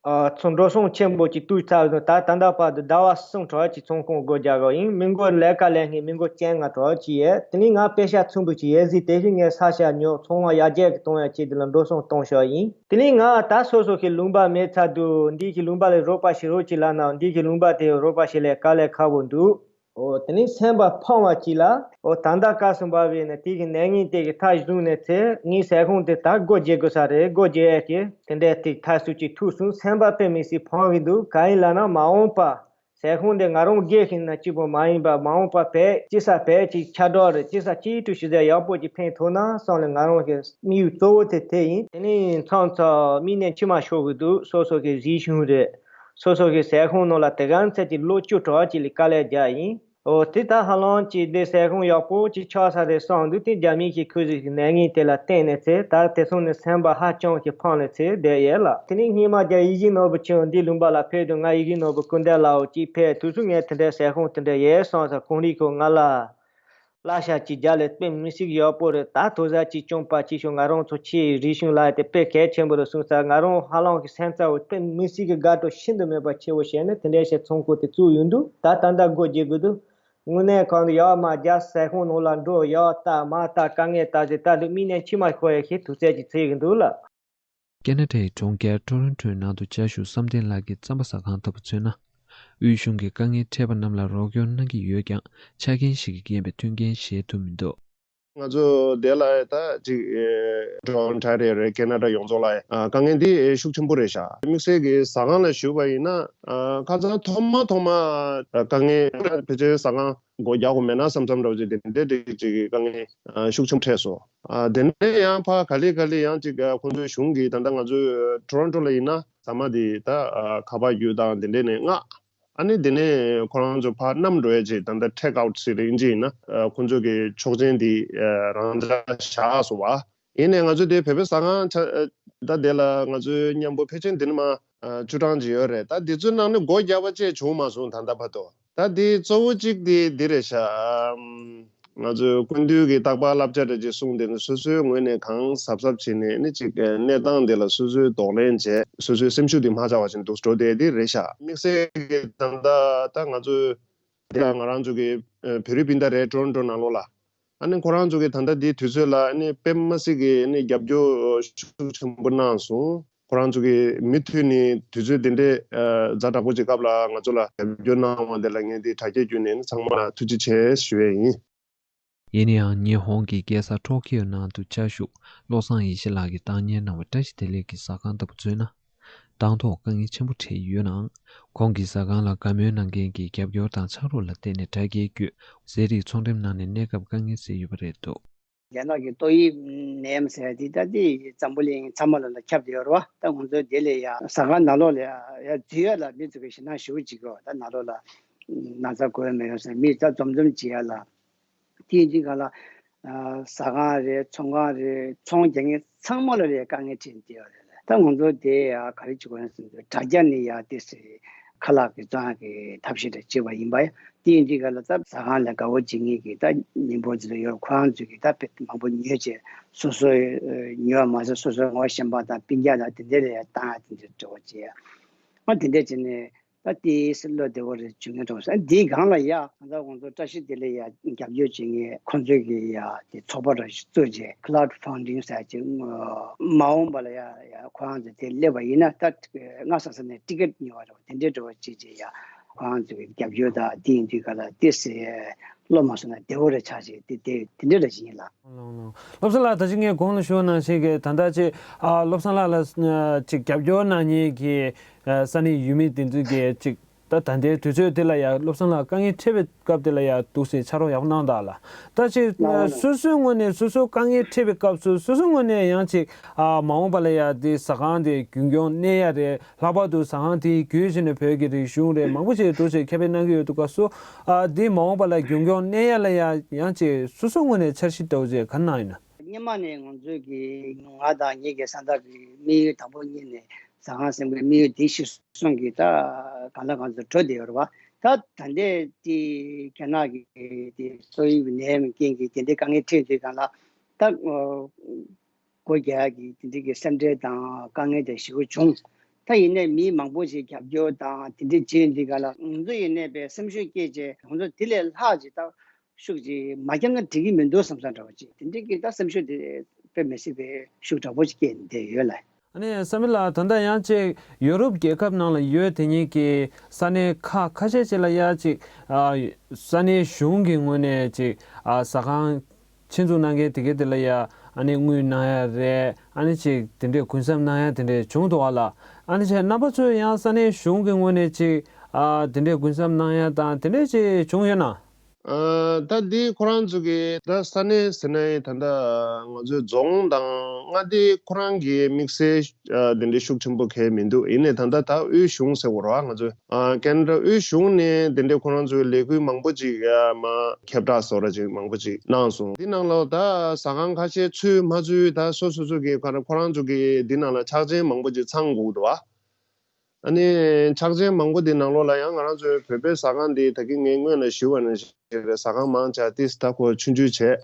ཨ་ཚོ་འགྲོ་སོང་ཆེན་པོ་ཅིག་བཏུས་ཚར་ནས་ད་ད་ལྟ་བར་དུ་ཟླ་བ་གསུམ་གྲོགས་ཅིག་ཚོང་ཁང་སྒོ་རྒྱག་གི་ཡིན། མི་མགོ་ལས་ཀ་ལས་མཁན་མི་མགོ་བཅོ་ལྔ་གྲོགས་ཅིག་ཡོད། དེ་ནས་ང་པེ་ཤ་ཚོང་པ་ཅིག་ཡོད་ཟིག་དེ་བཞིན་ངས་ས་ཤ་ཉོ་ཚོང་བ་ཡར་རྒྱས་ཀྱི་གཏོང་ཡ་ཆེད་དུ་ལ་འགྲོ་སོང་གཏོང་ཤོག་ཡིན། དེ་ནས་ང་ད་སོ་སོ་གི་ལུང་པ་མེད་ཚར་དུས་འདི་གི་ལུང་པ་ལས་རོགས་པ་ཞིག་རོགས་ཅིག་ལབ་ན་འདི་གི་ལུང་པ་དེ་རོགས་པ་ཞིག་ལས་དཀའ་ལས་ཁག་པོ་འདུག་ཨོ་དེ་ནས་སེམས་པ་ཕངས་པ་ཅིག་ལ། ཨོ་ད་ལྟ་སྐབས་སུ་བབས་པའི་ནས་དེ་གི་ནད་ངན་དེ་གི་མཐའ་བཟུང་ནས་ཚེ་ངའི་ཟས་ཁང་དེ་ད་སྒོ་འབྱེད་དགོས་ས་རེད། སྒོ་འབྱེད་ཡས་ཀྱི་དེ་འདྲའི་ཐིག་ཐག་སུ་ཅིག་ཐུག་སོང་། སེམས་པ་དཔེ་མི་སྲིད་ཕངས་གི་འདུག་གང་ཡིན་ལབ་ན་མ་འོངས་པ་ཟས་ཁང་དེ་ང་རང་སྒེར་གྱི་ནང་གཅིག་པོ་མ་ཡིན་པ་མ་འོངས་པ་བོད་སྤྱི་ས་བོད་ཀྱི་ཁྱབ་བསྒྲགས་རེད། སྤྱི་ས་སྤྱི་འཐུས་ཞུ་ས་ཡག་པོ་ཅིག་ཕན་ཐོགས་ན་བསམ་ལས་ང་རང་གི་དམིགས་ཡུལ་གཙོ་བོ་དེ་དེ་ཡིན། དེ་ནས་མཚམས་མཚམས་མིག་ནས་མཆི་མ་ཤོར་གི་འདུག་སོ་སོ་གི་རིག་གཞུང་རེད། སོ་སོ་གི་ཟས་ཁང་ནང་ལ་དེ་ག་ཚད་ཀྱི་ལོ་བཅུ་གྲངས་ཅིག་ལ་དཀའ་ལས་རྒྱག་ཡིན། ཨོ་དེ་ད་ཧ་ལམ་ཅིག་འདི་ཟས་ཁང་ཡག་པོ་ཅིག་ཆགས་ས་རེད་བསམ་འདུག་དེ་རྒྱ་མི་གི་ཁོ་ཚོ་གི་ནད་ངན་དེ་ལ་བརྟེན་ནས་ཚེ་ད་དེ་སོང་ནས་སེམས་པ་ཧ་ཅང་གི་ཕངས་ནས་ཚེ་བསྡད་ཡོད་ལ། དེ་ནས་སྔོན་མ་རྒྱ་ཡིད་བཞིན་ནོར་བུ་ཆེན་འདི་ལུང་པ་ལ་ཕེབས་དུས་ང་ཡིད་བཞིན་ནོར་བུ་སྐུ་ཟླ་ལའོ་ཅིག་ཕེབས་དུས་སུ་ངས་དེ་འདྲའི་ཟས་ཁང་དེ་འདྲ་ཡོད་བསམ་ས་གངས་རི་ཁོ་ང་ལ། གླ་ཆ་ཅིག་རྒྱག་ལས་དཔེ་མི་སྲིད་ཡག་པོ་རེད། ད་དོ་ཟ་ཅིག་བཅོམ་པ་ཅིག་ཤོག་ང་རང་ཚོ་ཕྱིའི་རིག་གཞུང་ལ་དེ་དཔེ་གལ་ཆེན་པོ་རེད་གསུངས་ས། ང་རང་ཧ་ལམ་གི་སེམས་རྩ་བོ་དཔེ་མི་སྲིད་ཀྱི་དགའ་སྤྲོ་ཤིན་ཏུ་མེད་པ་ཆེ་བོ་བྱས་ནས་དེ་འདྲའི་ཞིག་ཚོང་ཁང་དེ་བཙུགས་ཡོང་དུས་ད་ད་ལྟ་སྒོ་འབྱེད་དགོས་དུས་དངོས་གནས་གང་དུ་ཡག་མ་རྒྱག་ཟས་ཁང་ནང་ལ་འགྲོ་ཡག་ལྟ་མ་ལྟ་དཀའ་ངལ་ལྟ་ཟེར་ལྟ་དུས་མིག་ནས་མཆི་མ་ཤོར་ཡ་ཞིག་དུས་ཚོད་ཅིག་ཚོད་ཀྱི་འདུག་ལ། ཁེ་ན་ཌའི་གྲོང་ཁྱེར་ཊོ་རོན་ཊོའི་ནང་དུ་བཅའ་བཞུགས་བསམ་གཏན་ལགས་ཀྱི་རྩམ་པ་ཟ་ཁང་ལྟ་བུ་མཚོན་ན། དབུས་གཞུང་གིས་དཀའ་ངལ་འཕྲད་པ་རྣམས་ལ་རོགས་སྐྱོར་གནང་གི་ཡོད་ཀྱང་ཆ་རྐྱེན་ཞིག་གིས་རྐྱེན་པས་མཐུན་རྐྱེན་བཞེས་ཐུབ་མི་འདུག་ང་ཚོ་དེ་ལ་ད་ཅིག་ཊོ་རོན་ཊོ་རེད། ཀེ་ན་ཌ་ཡོངས་རྫོགས་ལ་དཀའ་ངལ་འདི་ཤུགས་ཆེན་པོ་རེད་ཤག་དམིགས་བསལ་གྱི་ཟ་ཁང་ལ་ཞུགས་པ་ཡིན་ན། ཁ་སང་ཐོག་མ་ཐོག་མ་དཀའ་ངལ་ཕལ་ཆེར་ཟ་ཁང་སྒོ་རྒྱག་དགོས་མེད་ན་བསམ་བསམ་འདྲ་བོ་ཅིག་དེ་འདྲ་ཅིག་དཀའ་ངལ་ཤུགས་ཆེན་པོ་འཕྲད་སོང་། དེ་ནས་ཡང་ཕར་ག་ལེ་ག་ལེ་ཡང་ཅིག་ཁོང་ཚོའི་གཞུང་གིས་ད་ལྟ་ང་ཚོའི་ཊོ་རོན་ཊོ་ལ་ཡིན་ན་ཟ་མ་དེ་ད་ཁ་པར་བརྒྱུད་དང་དེ་འདྲས་ནས་མངགས། ཨ་ནི་དེ་ནས་ཁོ་རང་ཚོ་ཕར་བསྣམས་འགྲོ་ཡ་ཅིག་ད་ལྟ་ཊེག་ཨའུཊ་ཟེར་རེད། ཨིན་ཇི་ཡིན་ན་ཁོང་ཚོ་གི་ཆོག་མཆན་དེ་རང་འཇགས་བཞག་སོང་བ། ཡིན་ནའི་ང་ཚོ་དེ་བོད་པའི་ཟ་ཁང་ཆ་ད་དེ་ལ་ང་ཚོའི་མཉམ་པོ་ཕལ་ཆེར་འདི་ནས་མ་བཅུ་གྲངས་ཅིག་ཡོད་རེད། ད་དེ་ཚོའི་ནང་ནས་སྒོ་རྒྱག་པ་བཅས་བྱུང་མ་སོང་ད་ལྟ་བར་དུ། ད་དེ་གཙོ་བོ་གཅིག་དེ་འདི་རེད་ཤག་ང་ཚོའི་སྐུ་མདུན་གྱིས་རྟག་པར་བསླབ་བྱ་འདྲ་ཅིག་གསུངས་དེ་ནི་སོ་སོའི་ངོས་ནས་གང་གཟབ་གཟབ་བྱས་ནས་ནི་ཅིག་གནས་སྟངས་དེ་ལ་སོ་སོའི་གདོང་ལེན་བྱས། སོ་སོའི་སེམས་ཤུགས་དེ་མ་ཆག་པ་བཞིན་དུ་འགྲོ་བསྡད་དེ་རེད་ཤག་དམིགས་བསལ་གྱི་ད་ལྟ་ད་ང་ཚོའི་འདི་ལ་ང་རང་ཚོ་གི་བོད་རིགས་སྤུན་ཟླ་རེད། ཊོ་རོན་ཊོ་ནང་ལོགས་ལ། ཨ་ནི་ཁོ་རང་ཚོ་གི་ད་ལྟ་འདིའི་དུས་ཚོད་ལ་ཨ་ནི་དཔེ་མ་སྲིད་ཀྱི་ཨ་ནི་རྒྱབ་སྐྱོར་ཤུགས་ཆེན་པོ་གནང་སོང་། ཁོ་རང་ཚོ་གི་མུ་མཐུད་ནས་དུས་ཚོད་འདི་འདྲའི་ཛ་དྲག་པོ་ཅིག་སྐབས་ལ་ང་ཚོ་ལ་རྒྱབ་སྐྱོར་གནང་བ་འདི་ལ་ངས་འདི་དྲ་རྒྱའི་བརྒྱུད་ནས་ཚང་མ་ལ་ཐུགས་རྗེ་ཆེ་ཞུ་ཡས་ཡིན། ཡིན་ན་ཡང་ཉི་ཧོང་གི་རྒྱལ་ས་ཊོ་ཀིའོ་ནང་དུ་བཅའ་བཞུགས་བློ་བཟང་ཡེ་ཤེས་ལགས་ཀྱིས་བཏང་གཉེར་གནང་བའི་བཀྲ་ཤིས་བདེ་ལེགས་ཀྱི་ཟ་ཁང་ལྟ་བུ་མཚོན་ན། དང་ཐོག་དཀའ་ངལ་ཆེན་པོ་འཕྲད་ཡོད་ནའང་། ཁོང་གི་ཟ་ཁང་ལ་དགའ་མོས་གནང་མཁན་གྱི་རྒྱབ་སྐྱོར་དང་ཕྱག་རོགས་ལ་བརྟེན་ནས་དྲ་རྒྱའི་བརྒྱུད་ཟས་རིགས་ཚོང་འགྲེམས་གནང་ནས་གནས་སྐབས་དཀའ་ངལ་སེལ་ཡོད་པ་རེད་འདུག་རྒྱ་ནག་གི་ཏོག་དབྱིབས་ནད་ཡམས་ཟེར་ཡ་དེ་ད་དེ་འཛམ་བུ་གླིང་ཚང་མ་ལ་ལ་ཁྱབ་བསྡད་ཡོད་རེད་བ། ད་ང་ཚོ་དེ་ལས་ཡ་ཟ་ཁང་ནང་ལོགས་ལ་ཡ་ཡ་འཛུལ་ཡ་ལ་མི་ཚོ་གི་ཞེད་སྣང་ཞེ་པོ་ཅིག་ཡོད། ད་ནང་ལོགས་ལ་ན་ཚ་འགོས་མེད་ཡོད་ཟེར་མི་ད་འཛོམས་འཛོམས་བྱེད་ཡ་ལ། དེ་ཡིན་དུས་ག་ལ་ཟ་ཁང་རེད། ཚོང་ཁང་རེད། ཚོང་རྒྱག་མཁན་ཚང་མ་ལ་ལ་དཀའ་ངལ་འཕྲད་བསྡད་ཡོད་རེད། ད་ང་ཚོ་དེ་ཡ་ག་རེ་བྱེད་དགོས་ན་ཟེར་དུས་དྲ་རྒྱ་ནས་ཡ་དེ་སེ་ཁ་ལག་གི་བཙོང་ཡག་གི་ཐབས་ཤེས་དེ་བྱེད་པ་ཡིན་པ་ཡ། དེ་ཡིན་དུས་ག་ལ་ད་ཟ་ཁང་ལ་དགའ་བོ་བྱེད་མཁན་གྱི་ད་མི་འབོར་ཅིག་ལ་ཡོད། ཁོ་རང་ཚོས་ཀྱི་ད་དཔེ་མང་པོ་ཉོས་བྱས་སོ་སོའི་ཉོས་མ་ཟད་སོ་སོའི་ངོ་ཤེས་པ་དང་སྤུན་ཀྱག་དང་དེ་འདྲ་ལ་ཡ་བཏང་ཡ་དེ་འདྲ་འདྲ་བོ་བྱས་ཡ། ཨ་དེ་འདྲ་བྱས་ནས་ད་དེ་སེ་བློ་བདེ་བོ་རེ་བྱུང་ཡོད་འགྲོ་ཟེར། དེའི་སྒང་ལ་ཡ་ད་ལྟ་ང་ཚོ་བཀྲ་ཤིས་བདེ་ལེགས་ཡ་རྒྱབ་སྐྱོར་བྱེད་མཁན་ཁོང་ཚོས་ཀྱི་ཡ་དེ་ཚོགས་པ་ར་ཞིག་བཙུགས་བྱས་ཁ་ལའུ་ཌི་ཕན་ཌིང་ཟེར་ཅིག་མ་འོངས་པ་ལ་ཡ་ཡ་ཁོ་རང་ཚོ་དེ་སླེབས་པ་ཡིན་ན་ད་སྔ་ས་ས་ནས་ཊི་ཀེ་ཊི་ཉོ་བ་རེད་བ། དེ་འདྲའི་འགྲོ་བ་བྱེད་ཅེས་ཡ་ཁོ་རང་ཚོ་གི་རྒྱབ་སྐྱོར་དང་དེ་ཡིན་དུས་ག་ལ་དེ་སེ་བློ་མ་བཟོད་ན་བདེ་བོ་རེ་ཆགས་ཅེས་དེ་དེ་དེ་འདྲ་རེ་ཞིག་ཡིན་ལ། ལོང་ལོང་། བློ་བཟང་ལགས་ད་ཅི་ངས་གོང་ལ་ཞུས་ནང་བཞིན་གྱི་ད་ལྟ་ཅིག་ཨ་བློ་བཟང་ལགས་ལ་ཅིག་རྒྱབ་སྐྱོར་གནང་མཁན་གྱི་ས་གནས་ཡུལ་མི་དེ་ཚོ་གི་ཅིག་ད་ད་ལྟའི་དུས་ཚོད་དེ་ལ་ཡ་བློ་བཟང་ལགས་དཀའ་ངལ་འཕྲད་པའི་སྐབས་དེ་ལ་ཡ་འདུག་སེ་ཕྱག་རོགས་ཡག་པོ་གནང་དང་ལ། ད་ཅིག་ལགས་ལགས། སོ་སོའི་ངོས་ནས་སོ་སོ་དཀའ་ངལ་འཕྲད་པའི་སྐབས་སུ་སོ་སོའི་ངོས་ནས་ཡང་ཅིག་ཨ་མ་འོངས་པ་ལ་ཡ་དེ་ཟ་ཁང་དེ་རྒྱུན་སྐྱོང་གནས་ཡ་རེད། ལྷག་པར་དུ་ཟ་ཁང་དེའི་བརྒྱུད་བྱས་ནས་བོད་ཀྱི་རིག་གཞུང་རེད། མང་པོ་ཞིག་འདུག་སེ་ཁྱབ་སྤེལ་གནང་གི་ཡོད་དུས་སྐབས་སུ་ཨ་དེ་མ་འོངས་པ་ལ་རྒྱུན་སྐྱོང་གནས་ཡ་ལ་ཡ་ཡང་ཅིག་སོ་སོའི་ངོས་ནས་འཆར་གཞི་ལྟ་བུ་ཅིག་ག་རེ་གནང་ཡོད་ན། སྔོན་མ་ནས་ང་ཚོས་ཀྱི་ང་དང་ངེད་ཀྱི་ས་མཐའ་གི་དམིགས་ཡུལ་དང་པོ་གཉིས་ནས་ཟ་ཁང་ཟིན་པའི་དམིགས་ཡུལ་དེ་གཞིར་བཟུང་གིས་ད་གང་ལ་གང་འཚམ་འགྲོ་བསྡད་ཡོད་རེད་བ། ད་ད་ལྟའི་དེ་རྒྱ་ནག་གི་དེ་ཏོག་དབྱིབས་ནད་ཡམས་རྐྱེན་གྱིས་དེ་འདྲའི་དཀའ་ངལ་འཕྲད་དུས་གང་ལ་ད་སྒོ་རྒྱག་ཡག་གི་དེ་འདྲའི་གི་སེམས་ཁྲལ་དང་དཀའ་ངལ་དེ་ཞེ་པོ་བྱུང་། ད་ཡིན་ནའི་མི་མང་པོ་ཞིག་རྒྱབ་སྐྱོར་དང་དེ་འདྲའི་བྱས་དུས་གང་ལ་ང་ཚོ་ཡིན་ནའི་དཔེ་སེམས་ཤུགས་སྐྱེད་བྱས་ང་ཚོ་དེ་ལས་ལྷག་ཅིག་ད། ཤུགས་ཀྱིས་མ་བརྒྱབ་ན་འགྲིག་གི་མི་འདུག་བསམ་བསམ་འདྲ་བོ་ཅིག་དེ་འདྲའི་གི་ད་སེམས་ཤུགས་དེ་དཔེ་མི་སྲིད་པའི་ཤུགས་དྲག་པོ་ཅིག་སྐྱེས་བསྡད་ཡོད་ལ། ཨ་ནི་བསམ་ཡས་ལགས་ད་ལྟ་ཡང་ཅིག་ཡོ་རོབ་རྒྱལ་ཁབ་ནང་ལ་ཡོད་དེ་ཉིད་ཀྱི་ས་གནས་ཁག་ཁ་ཤས་ཅིག་ལ་ཡ་ཅིག་ཨ་ས་གནས་གཞུང་གི་ངོས་ནས་ཅིག་ཨ་ཟ་ཁང་ཆེད་འཛུགས་གནང་མཁན་དེ་གའི་དེ་ལ་ཡ་ཨ་ནི་དངུལ་གནང་ཡ་རེད། ཨ་ནི་ཅིག་དེ་འདྲའི་གུན་གསབ་གནང་ཡ་དེ་འདྲའི་བྱུང་འདུག་ག་ལ། ཨ་ནི་ཅིག་རྣམ་པ་ཚོས་ཡང་ས་གནས་གཞུང་གི་ངོས་ནས་ཅིག་ཨ་དེ་འདྲའི་གུན་གསབ་གནང་ཡ་དང་དེ་འདྲའི་ཅིག་བྱུང་ཡོད་ན། ཨ་ད་འདི་ཁོ་རང་ཚོ་གི་ད་ས་གནས་ཟེར་ན་ད་ལྟ་ང་ཚོའི་རྫོང་དང་མངའ་སྡེ་ཁོ་རང་གི་དམིགས་བསལ་ཨ་དེ་འདྲའི་ཤུགས་ཆེན་པོ་གང་ཡང་མི་འདུག་ཡིན་ནའི་ད་ལྟ་ད་དབུས་གཞུང་ཟེར་དགོས་རེད་བ། ང་ཚོ་ཨ་ཁེ་ན་ཌ་དབུས་གཞུང་ནས་དེ་འདྲའི་ཁོ་རང་ཚོའི་ལས་འགུལ་མང་པོ་ཅིག་ཨ་མ་ཁྱབ་བསྒྲགས་བཟོ་འདྲ་ཅིག་མང་པོ་ཅིག་གནང་སོང་། འདི་ནང་ལ་ད་ཟ་ཁང་ཁ་ཤས་ཚུད་མ་ཚུད་ད་སོ་སོ་སོ་གི་ཁོ་རང་ཁོ་རང་ཚོ་གི་འདི་ནང་ལ་ཆ་རྐྱེན་མང་པོ་ཅིག་ཚང་དགོས་འདུག་བ། ཨ་ནི་ཆ་རྐྱེན་མང་པོ་འདི་ནང་ལོགས་ལ་ཡང་ང་རང་ཚོའི་བོད་པའི་ཟ་ཁང་འདི་ད་གིན་ངས་སྔོན་ལ་ཞུས་པ་ནང་བཞིན་རེད། ཟ་ཁང་མང་ཆེ་ཏིས་ད་ཁོ་ཆུང་ཆུང་བྱས།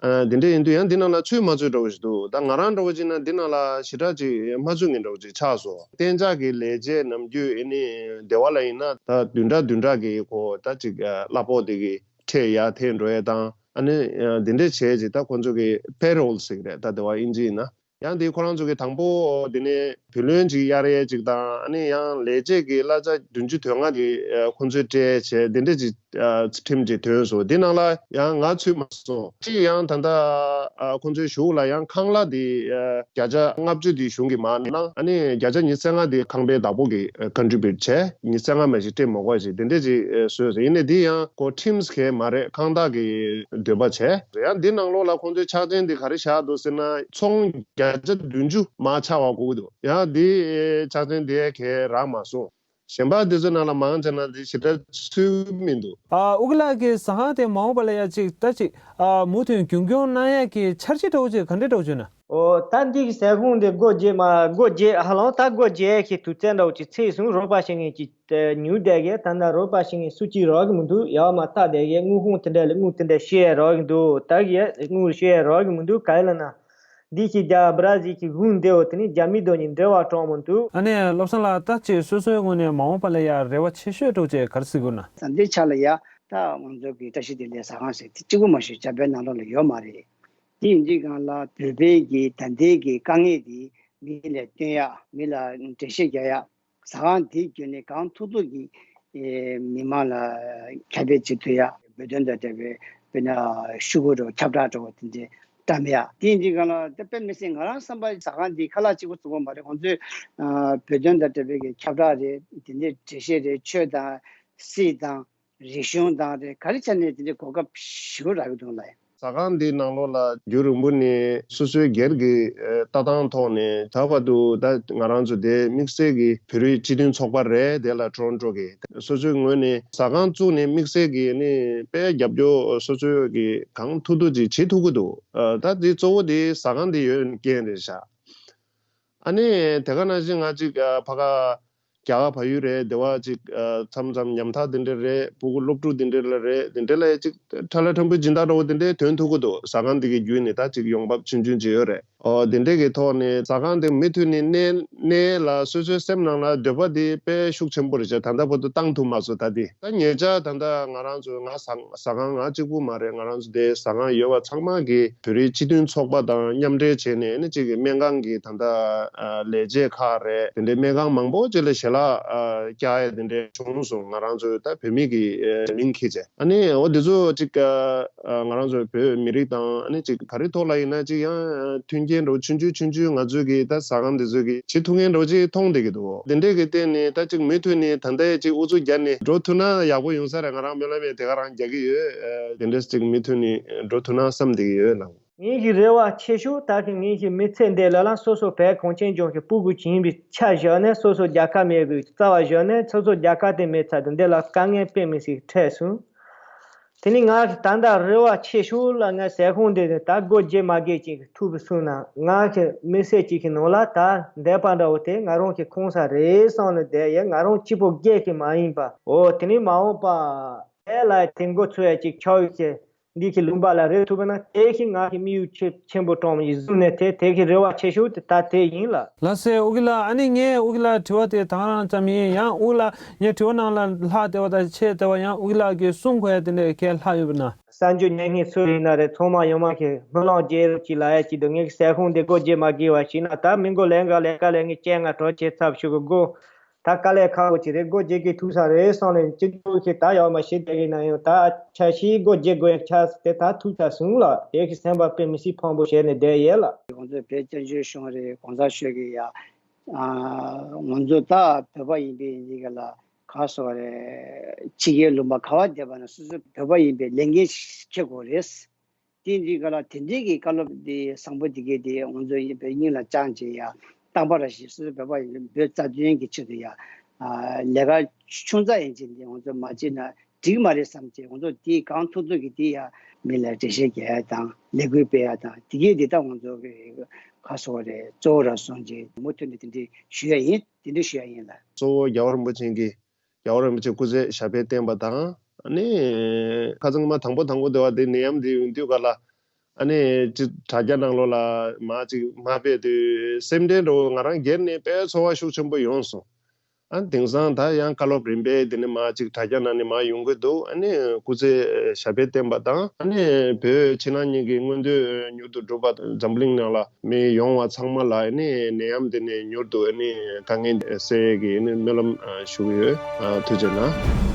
ཨ་འདི་འདྲ་ཡིན་དུས་ཡང་འདི་ནང་ལ་ཚུད་མ་ཚུད་འདྲ་བོ་ཞིག་འདུག་ད་ང་རང་འདྲ་བོ་ཅིག་ན་འདི་ནང་ལ་ཞེ་དྲག་ཅིག་མ་ཚུད་མཁན་འདྲ་བོ་ཅིག་ཆགས་སོང་། གཏན་འཇགས་ཀྱི་ལས་བྱེད་ནམ་རྒྱུན་ཨ་ནི་སྡེ་བ་ལ་ཡིན་ན་ད་བདུན་ཕྲག་བདུན་ཕྲག་གི་ཁོ་ད་ཅིག་གླ་ཕོགས་དེ་གི་འཕྲད་ཡ་འཐེན་འགྲོ་ཡ་དང་ཨ་ནི་འདི་འདྲ་བྱས་ཅིག་ད་ཁོ་ཚོ་གི་པེ་རོལ་ཟེར་གི་རེད། ད་སྡེ་བ་ཨིན་ཇི་ཡིན་ན། ཡང་དེ་ཁོ་རང་ཚོ་གི་དང་པོ་དེ་ནས་བུ་ལོན་ཅིག་གཡར་ཡས་ཅིག་དང་ཨ་ནི་ཡང་ལས་བྱེད་ཀྱི་གླ་ཆ་བདུན་ཅུ་དོན་ལྔ་དེ་ཁོ་ཚོས་སྤྲད་བྱས་དེ་འདྲ་ཅིག་ ཁྲིམས་ཀྱི་དོན་སོ་འདི་ནང་ལ་ཡང་ང་ཚུད་མ་སོང་། གཅིག་ཡང་ད་ལྟ་ཁོང་ཚོའི་གཞུག་ལ་ཡང་ཁང་གླ་དེ་བརྒྱ་ཆ་ལྔ་བཅུ་དེ་གཞུང་གིས་མར་གནང་། ཨ་ནི་བརྒྱ་ཆ་ཉི་ཤུ་རྩ་ལྔ་དེ་ཁང་པའི་བདག་པོ་གིས་contribute་བྱས། ཉི་ཤུ་རྩ་ལྔ་མ་ཞིག་སྤྲད་མ་དགོས་ཞེས་དེ་འདྲས་ཅིག་བཟོས་ཟེར། ཡིན་ནའི་འདི་ཡང་ཁོ་ཁྲིམས་གས་མ་རེད། ཁང་བདག་གི་འདོད་པ་བྱས། ཡང་འདི་ནང་ལོགས་ལ་ཁོང་ཚོའི་ཆག་ཅན་འདི་ག་རེ་བཞག་འདུག་ཟེར་ན། ཚོང་བརྒྱ་ཆ་བདུན་ཅུ་མར་ཆག་པ་དགོས་ཀྱི་འདུག། ཡང་འདི་ཆག་ཅན་འདི་གས་རག་མ་སོང་། གཞན་པ་འདི་ཚོའི་ནང་ལ་མང་ཆེ་ན་འདི་ཞེ་དྲག་ཚུད་མི་འདུག། ཨ། ཨུ་ཀི་ལགས་ཀྱིས་ཟ་ཁང་དེ་མ་འོངས་པ་ལ་ཡ་གཅིག་ད་ཅིག་ཨ། མུ་མཐུད་རྒྱུན་སྐྱོང་གནང་ཡ་གི་འཆར་གཞི་འདྲ་བོ་ཅིག་ག་འདྲ་འདྲ་བོ་བྱུང་ན། ཨོ། ད་འདི་གི་ཟ་ཁང་འདི་སྒོ་འབྱེད་མ་སྒོ་འབྱེད་ཧ་ལམ་ད་སྒོ་འབྱེད་ཀྱི་དུས་ཚོད་འདྲ་བོ་ཅིག་ཚེས་སོང་། རོགས་པ་བྱེད་མཁན་ཅིག་ཉུལ་བསྡད་གི། ད་ལྟ་རོགས་པ་བྱེད་མཁན་སུ་གཅིག་རག་གི་མི་འདུག། ཡག་མ་ལྟ་བསྡད་གི། དངུལ་ཁང་དེ་འདྲ་ལ་དངུལ་དེ་འདྲ་བཤད་ཡ་རག་གི་འདུག། ད་གི་དངུལ་བཤད་ཡ་རག་གི་མི་འདུག། ག་རེ་ལབ་ན། འདི་ཞིག་རྒྱ་བྷ་ར་ཟིལ་གྱི་དབུས་འདི་འོ་དེ་ནི་རྒྱ་མི་དང་ནི་འབྲེལ་བ་དྲག་མི་འདུག། ཨ་ནི་བློ་བཟང་ལགས། ད་ཅིག་སོ་སོའི་ངོས་ནས་མ་འོངས་པ་ལ་ཡ་རེ་བ་ཆེ་ཤོས་འདྲ་བོ་ཅིག་ག་རེ་ཟེར་དགོས་ན། ད་འདི་ཆ་ལ་ཡ་ད་ང་ཚོ་གི་བཀྲ་ཤིས་བདེ་ལེགས་ཟ་ཁང་ཟེར་དེ་གཅིག་པུ་མ་གཏོགས་རྒྱ་བལ་ནང་ལོགས་ལ་ཡོད་མ་རེད། དེ་ཡིན་དུས་སྒང་ལ་བོད་པའི་གི་ད་ལྟའི་གི་དཀའ་ངལ་དེ་མི་ལ་སྟོན་ཡ། མི་ལ་འགྲེལ་བཤད་རྒྱག་ཡ། ཟ་ཁང་དེའི་བརྒྱུད་ནས་གང་ཐུབ་ཐུབ་ཀྱིས་ཨེ་མི་མང་ལ་ཁྱབ་སྤེལ་བྱེད་ཐུབ་ཡ། བོད་དོན་དང་འབྲེལ་བའི་དཔེར་ན་ཤོག་གུ་འདྲ་བོ་ཁྱབ་བསྒྲགས་འདྲ་བོ་དེ་འདྲའི་བཀྲམ་ཡ། དེ་ཡིན་དུས་སྒང་ལ་ད་དཔེ་མི་སྲིད་ང་རང་བསམ་པ་ཟ་ཁང་འདི་ཁ་ལག་གཅིག་པོ་བཙུགས་པ་མ་རེད། ཁོང་ཚོས་ཨ་བོད་དོན་དང་འབྲེལ་བའི་གི་ཁྱབ་བསྒྲགས་རེད། དེ་འདྲའི་འགྲེལ་བཤད་རེད། ཆོས་དང་སྲིད་དང་རིག་གཞུང་དང་རེད། ག་རེ་བྱས་ནས་དེ་འདྲའི་གོ་སྐབས་ཞེ་པོ་རག་གི་འདུག་ལ། ཟ་ཁང་འདིའི་ནང་ལོགས་ལ་རྒྱུན་རིང་པོ་ནས་སོ་སོའི་སྒེར་གྱི་ཨེ་ལྟ་སྟངས་ཐོག་ནས་ད་བར་དུ་ད་ང་རང་ཚོ་དེ་དམིགས་བསལ་གྱི་བོད་རིགས་སྤྱི་མཐུན་ཚོགས་པ་རེད། དེ་ལ་ཊོ་རོན་ཊོ་གི་སོ་སོའི་ངོས་ནས་ཟ་ཁང་བཙུགས་ནས་དམིགས་བསལ་གྱི་ནི་དཔེ་རྒྱབ་སྐྱོར་སོ་སོའི་གི་གང་ཐུབ་ཐུབ་ཅིག་བྱེད་ཐུབ་ཀྱི་འདུག། ཨ་ད་འདི་གཙོ་བོ་དེ་ཟ་ཁང་འདི་ཡོད་རྐྱེན་རེད་ཤག། ཨ་ནི་དེ་ག་ནང་བཞིན་ང་ཅིག་ཨ་ཕ་ག་རྒྱ་གར་བལ་ཡུལ་རེད། དེ་བ་ཅིག་ཨ་མཚམས་མཚམས་ཉམ་ཐག་དེ་འདྲ་རེད། སྤུ་གུ་སློབ་ཕྲུག་དེ་འདྲ་ལ་རེད། དེ་འདྲ་ལ་ཅིག་ཁྲ་ལ་ཁྲམ་བུའི་སྦྱིན་བདག་འདྲ་བོ་དེ་འདྲ་ཐོན་ཐུབ་ཀྱི་འདུག། ཟ་ཁང་དེ་གི་བརྒྱུད་ནས་ད་ཅིག་ཡོང་འབབ་ཆུང་ཆུང་ཅིག་ཡོད་རེད། ཨོ་དེ་འདྲ་གི་ཐོག་ནས་ཟ་ཁང་དེ་མུ་མཐུད་ནས་གནས་གནས་ལ་སོ་སོའི་སེམས་ནང་ལ་འདོད་པ་དེ་དཔེ་ཤུགས་ཆེན་པོ་རེད་ཤག། ད་ལྟ་བར་དུ་བཏང་ཐུབ་མ་སོང་། ད་དེ་ད་ཉེ་ཆར་ད་ལྟ་ང་རང་ཚོ་ང་ཟ་ཟ་ཁང་ང་གཅིག་པུ་མ་རེད། ང་རང་ཚོ་དེ་ཟ་ཁང་ཡོད་པ་ཚང་མ་གི་བོད་རིགས་སྤྱི་མཐུན་ཚོགས་པ་དང་མཉམ་འབྲེལ་བྱས་ནས་ནི་གཅིག་གི་སྨན་ཁང་གི་ད་ལྟ་ཨ་ལས་བྱེད་ཁག་རེད། དེ་འདྲའི་སྨན་ཁང་མང་པོ་ཅིག་ལ་ཞལ་ལག་ཨ་བཀྱག་ཡས་དེ་འདྲའི་བྱུང་སོང་། ང་རང་ཚོའི་ད་བོད་མི་གི་ཨ་མིང་འཁྱེར་བྱས། ཨ་ནི་འོ་དེ་ཚོ་གཅིག་ཨ་ང་རང་ཚོའི་བོད་མི་རིགས་དང་ཨ་ནི་གཅིག་ག་རེ་ཐོག་ལ་ཡིན་ན་གཅིག་ཡང་མཐུན་རྐྱེན་འདྲ་བོ་ཆུང་ཆུང་ཆུང་ཆུང་ང་ཚོའི་གི་ད་ཟ་ཁང་དེ་ཚོའི་གི་བྱེད་ཐུབ་མཁན་འདྲ་བོ་ཅིག་མཐོང་བསྡད་ཀྱི་འདུག། དེ་འདྲས་ཀྱི་སྟེང་ནས་ད་ཅིག་མུ་མཐུད་ནས་ད་ལྟ་ཡ་ཅིག་ཨུ་ཚུགས་བརྒྱབ་ནས་འགྲོ་ཐུབ་ན་ཡག་པོ་ཡོང་ས་རེད། ང་རང་སྨོན་ལམ་ཡང་དེ་ག་རང་རྒྱག་གི་ཡོད། ཨ་དེ་འདྲས་ཅིག་མུ་མཐུད་ནས་འགྲོ་ཐུབ་ན་བསམ་བསྡད་ཀྱི་ཡོད་ལགས། ངེད་ཀྱི་རེ་བ་ཆེ་ཤོས་ད་གི་ངེད་ཀྱི་མི་ཚེ་འདི་ལ་ལ་སོ་སོ་བོད་གངས་ཅན་ལྗོངས་ཀྱི་སྤུ་གུ་ཅིག་ཡིན་པའི་ཆ་བཞག་ནས། སོ་སོ་རྒྱལ་ཁབ་མེད་པའི་རྩ་བ་བཞག་ནས། སོ་སོ་རྒྱལ་ཁབ་དེ་མེད་ཚར་དུས་འདི་ལ་དཀའ་ངལ་དཔེ་མི་སྲིད་འཕྲད་སོང་། དེ་ནི་ང་གི་ད་ལྟ་རེ་བ་ཆེ་ཤོས་ལ་ང་ཟ་ཁང་འདི་ནི་ད་སྒོ་འབྱེད་མ་དགོས་ཅིག་ཐུབ་སོང་ན། ང་གི་མི་ཚེ་གཅིག་གི་ནང་ལ་ད་འདས་པ་འདྲ་བོ་དེ་ང་རང་གི་ཁོམ་ས་རེད་བསམ་ནས་བསྡད་ཡོད། ང་རང་གཅིག་པོ་སྒེར་གྱི་མ་ཡིན་པ། འོ་དེ་ནི་མ་འོངས་པ་དེ་ལ་དེ་འགོ་ཚུགས་ཡ་ཅིག་ཆགས་ཡོད་ཅེས། འདི་གི་ལུང་པ་ལ་རེ་ཐུབ་པ་ན་དེ་གི་ང་གི་དམིགས་ཡུལ་ཆེ་ཆེན་པོ་གྲོང་ཡིན་བཟུང་ནས་དེ་དེ་གི་རེ་བ་ཆེ་ཤོས་དེ་ད་དེ་ཡིན་ལ། ལགས་སེ་ཨོ་ཀི་ལགས། ཨ་ནི་ངས་ཨོ་ཀི་ལགས་དྲི་བ་དེ་ད་ག་རང་ཙམ་ཡིན། ཡང་ཨོ་ཀི་ལགས་ངས་དྲི་བ་ནང་ལ་ལྷག་བསྡད་པ་དང་ཆད་བསྡད་པ་ཡང་ཨོ་ཀི་ལགས་ཀྱིས་གསུང་དགོས་ཡ་དེ་འདྲ་གལ་ལྷག་ཡོད་པ་ན། གསར་འགྱུར་ཉན་མཁན་སུ་ཡིན་ན་རེད། ཚང་མ་ཡོང་མ་མཁན་སྨོན་ལམ་རྒྱག་རོགས་གྱིས་ལབ་ཡ་གཅིག་འདུག། ངས་ཟ་ཁང་འདི་སྒོ་འབྱེད་མ་དགོས་པ་ཞིག་ན་ད་མི་མགོ་ལས་འགའ་ལས་ཀ་ལས་ངས་སྤྱན་སྔ་གྲོགས་བྱེད་ཚབ་ཞུ་གི་སྒོ། ད་དཀའ་ལས་ཁག་པོ་ཅིག་རེད། སྒོ་འབྱེད་ཀྱི་ཐུག་ས་རེད་བསམ་ནས་སྤྱི་ཚོགས་ཀྱི་ད་ཡག་མ་ཤེས་བསྡད་ཀྱི་ན་ཡང་ད་ཆ་ཤས་སྒོ་འབྱེད་དགོས་ཡ་ཆགས་དེ་ད་ཐུག་ཚར་སོང་ལ། དེ་གི་སེམས་པ་དཔེ་མི་སྲིད་ཕངས་པོ་བྱས་ནས་བསྡད་ཡོད་ལ། ང་ཚོ་བོད་བཙན་བྱོལ་གཞུང་རེད། གོང་ས་མཆོག་གིས་ཡ་ང་ཚོ་ད་བོད་པ་ཡིན་པའི་ཡིན་ག་ལ་ག་སོགས་རེད། ཕྱི་རྒྱལ་ལུང་པ་ག་བ་བསྡད་པ་ན་སོ་སོ་བོད་པ་ཡིན་པའི་ལས་འགན་འཁྱེར་དགོས་རེད། དེ་འདི་ག་ལ་དེ་འདྲའི་གི་བཀའ་སློབ་དེ་བཟང་པོ་དེ་གས་དེ་ང་ཚོ་ཡིན་པའི་སྙིང་ལ་བཅངས་བྱས་ཡ། རྟག་པར་ར་ཞིག་སོ་སོ་བོད་པ་ཡིན་བོད་རྩ་དོན་གྱི་ཆེད་དུ་ཡ། ལས་ཀ་ཆུང་ཙག་ཡིན་ཕྱིན་དེ་ང་ཚོ་མ་བྱས་ན་འགྲིག་མ་རེད་བསམ་བྱས། ང་ཚོ་དེ་གང་ཐུབ་ཐུབ་ཀྱི་དེ་ཡ་མི་ལ་འགྲེལ་བཤད་རྒྱག་ཡ་དང་ལས་འགུལ་སྤེལ་ཡ་དང་དེ་གས་དེ་ད་ང་ཚོ་གི་ཁ་སོ་རེད། གཙོ་བོ་ར་སོང་རྗེས་མུ་མཐུད་ནས་དེ་འདྲའི་ཞུ་ཡ་ཡིན། དེ་འདྲའི་ཞུ་ཡ་ཡིན་ལ། གཙོ་བོ་རྒྱལ་བ་རིན་པོ་ཆེ་གིས་རྒྱལ་བ་རིན་པོ་ཆེ་སྐུ་ཚེ་ཞབས་པད་བརྟན་པ་དང་། ཨ་ནི་ཁ་སང་མ་དང་པོ་དང་པོ་དེ་བ་དེ་ནད་ཡམས་དེ་ཡོང་དུས་ག་ལ། ཨ་ནི་ཅི་དྲ་རྒྱ་ནང་ལོགས་ལ་མ་ཅིག་མ་ཕེབས་དུས་སེམས་ཁྲལ་འདྲ་བོ་ང་རང་སྒེར་ནས་དཔེ་ཚོར་བ་ཤུགས་ཆེན་པོ་ཡོང་སོང་། ཨ་དེང་སང་ད་ཡང་བཀའ་སློབ་རིམ་པས་དེ་ནས་མ་ཅིག་དྲ་རྒྱ་ནང་ནས་མ་ཡོང་གི་འདུག། ཨ་ནི་སྐུ་ཚེ་ཞབས་པད་བརྟན་པ་དང་། ཨ་ནི་བོད་ཕྱི་ནང་གཉིས་ཀྱི་མངོན་འདོད་མྱུར་དུ་འགྲུབ་པ། འཛམ་གླིང་ནང་ལ་མི་ཡོང་བ་ཚང་མ་ལ་ཨ་ནི་ནད་ཡམས་དེ་ནས་མྱུར་དུ་ཨ་ནི་དཀའ་ངལ་སེལ་གྱི་ཨ་ནི་སྨོན་ལམ་ཞུ་གི་ཡོད། ཐུགས་རྗེ་གནང་།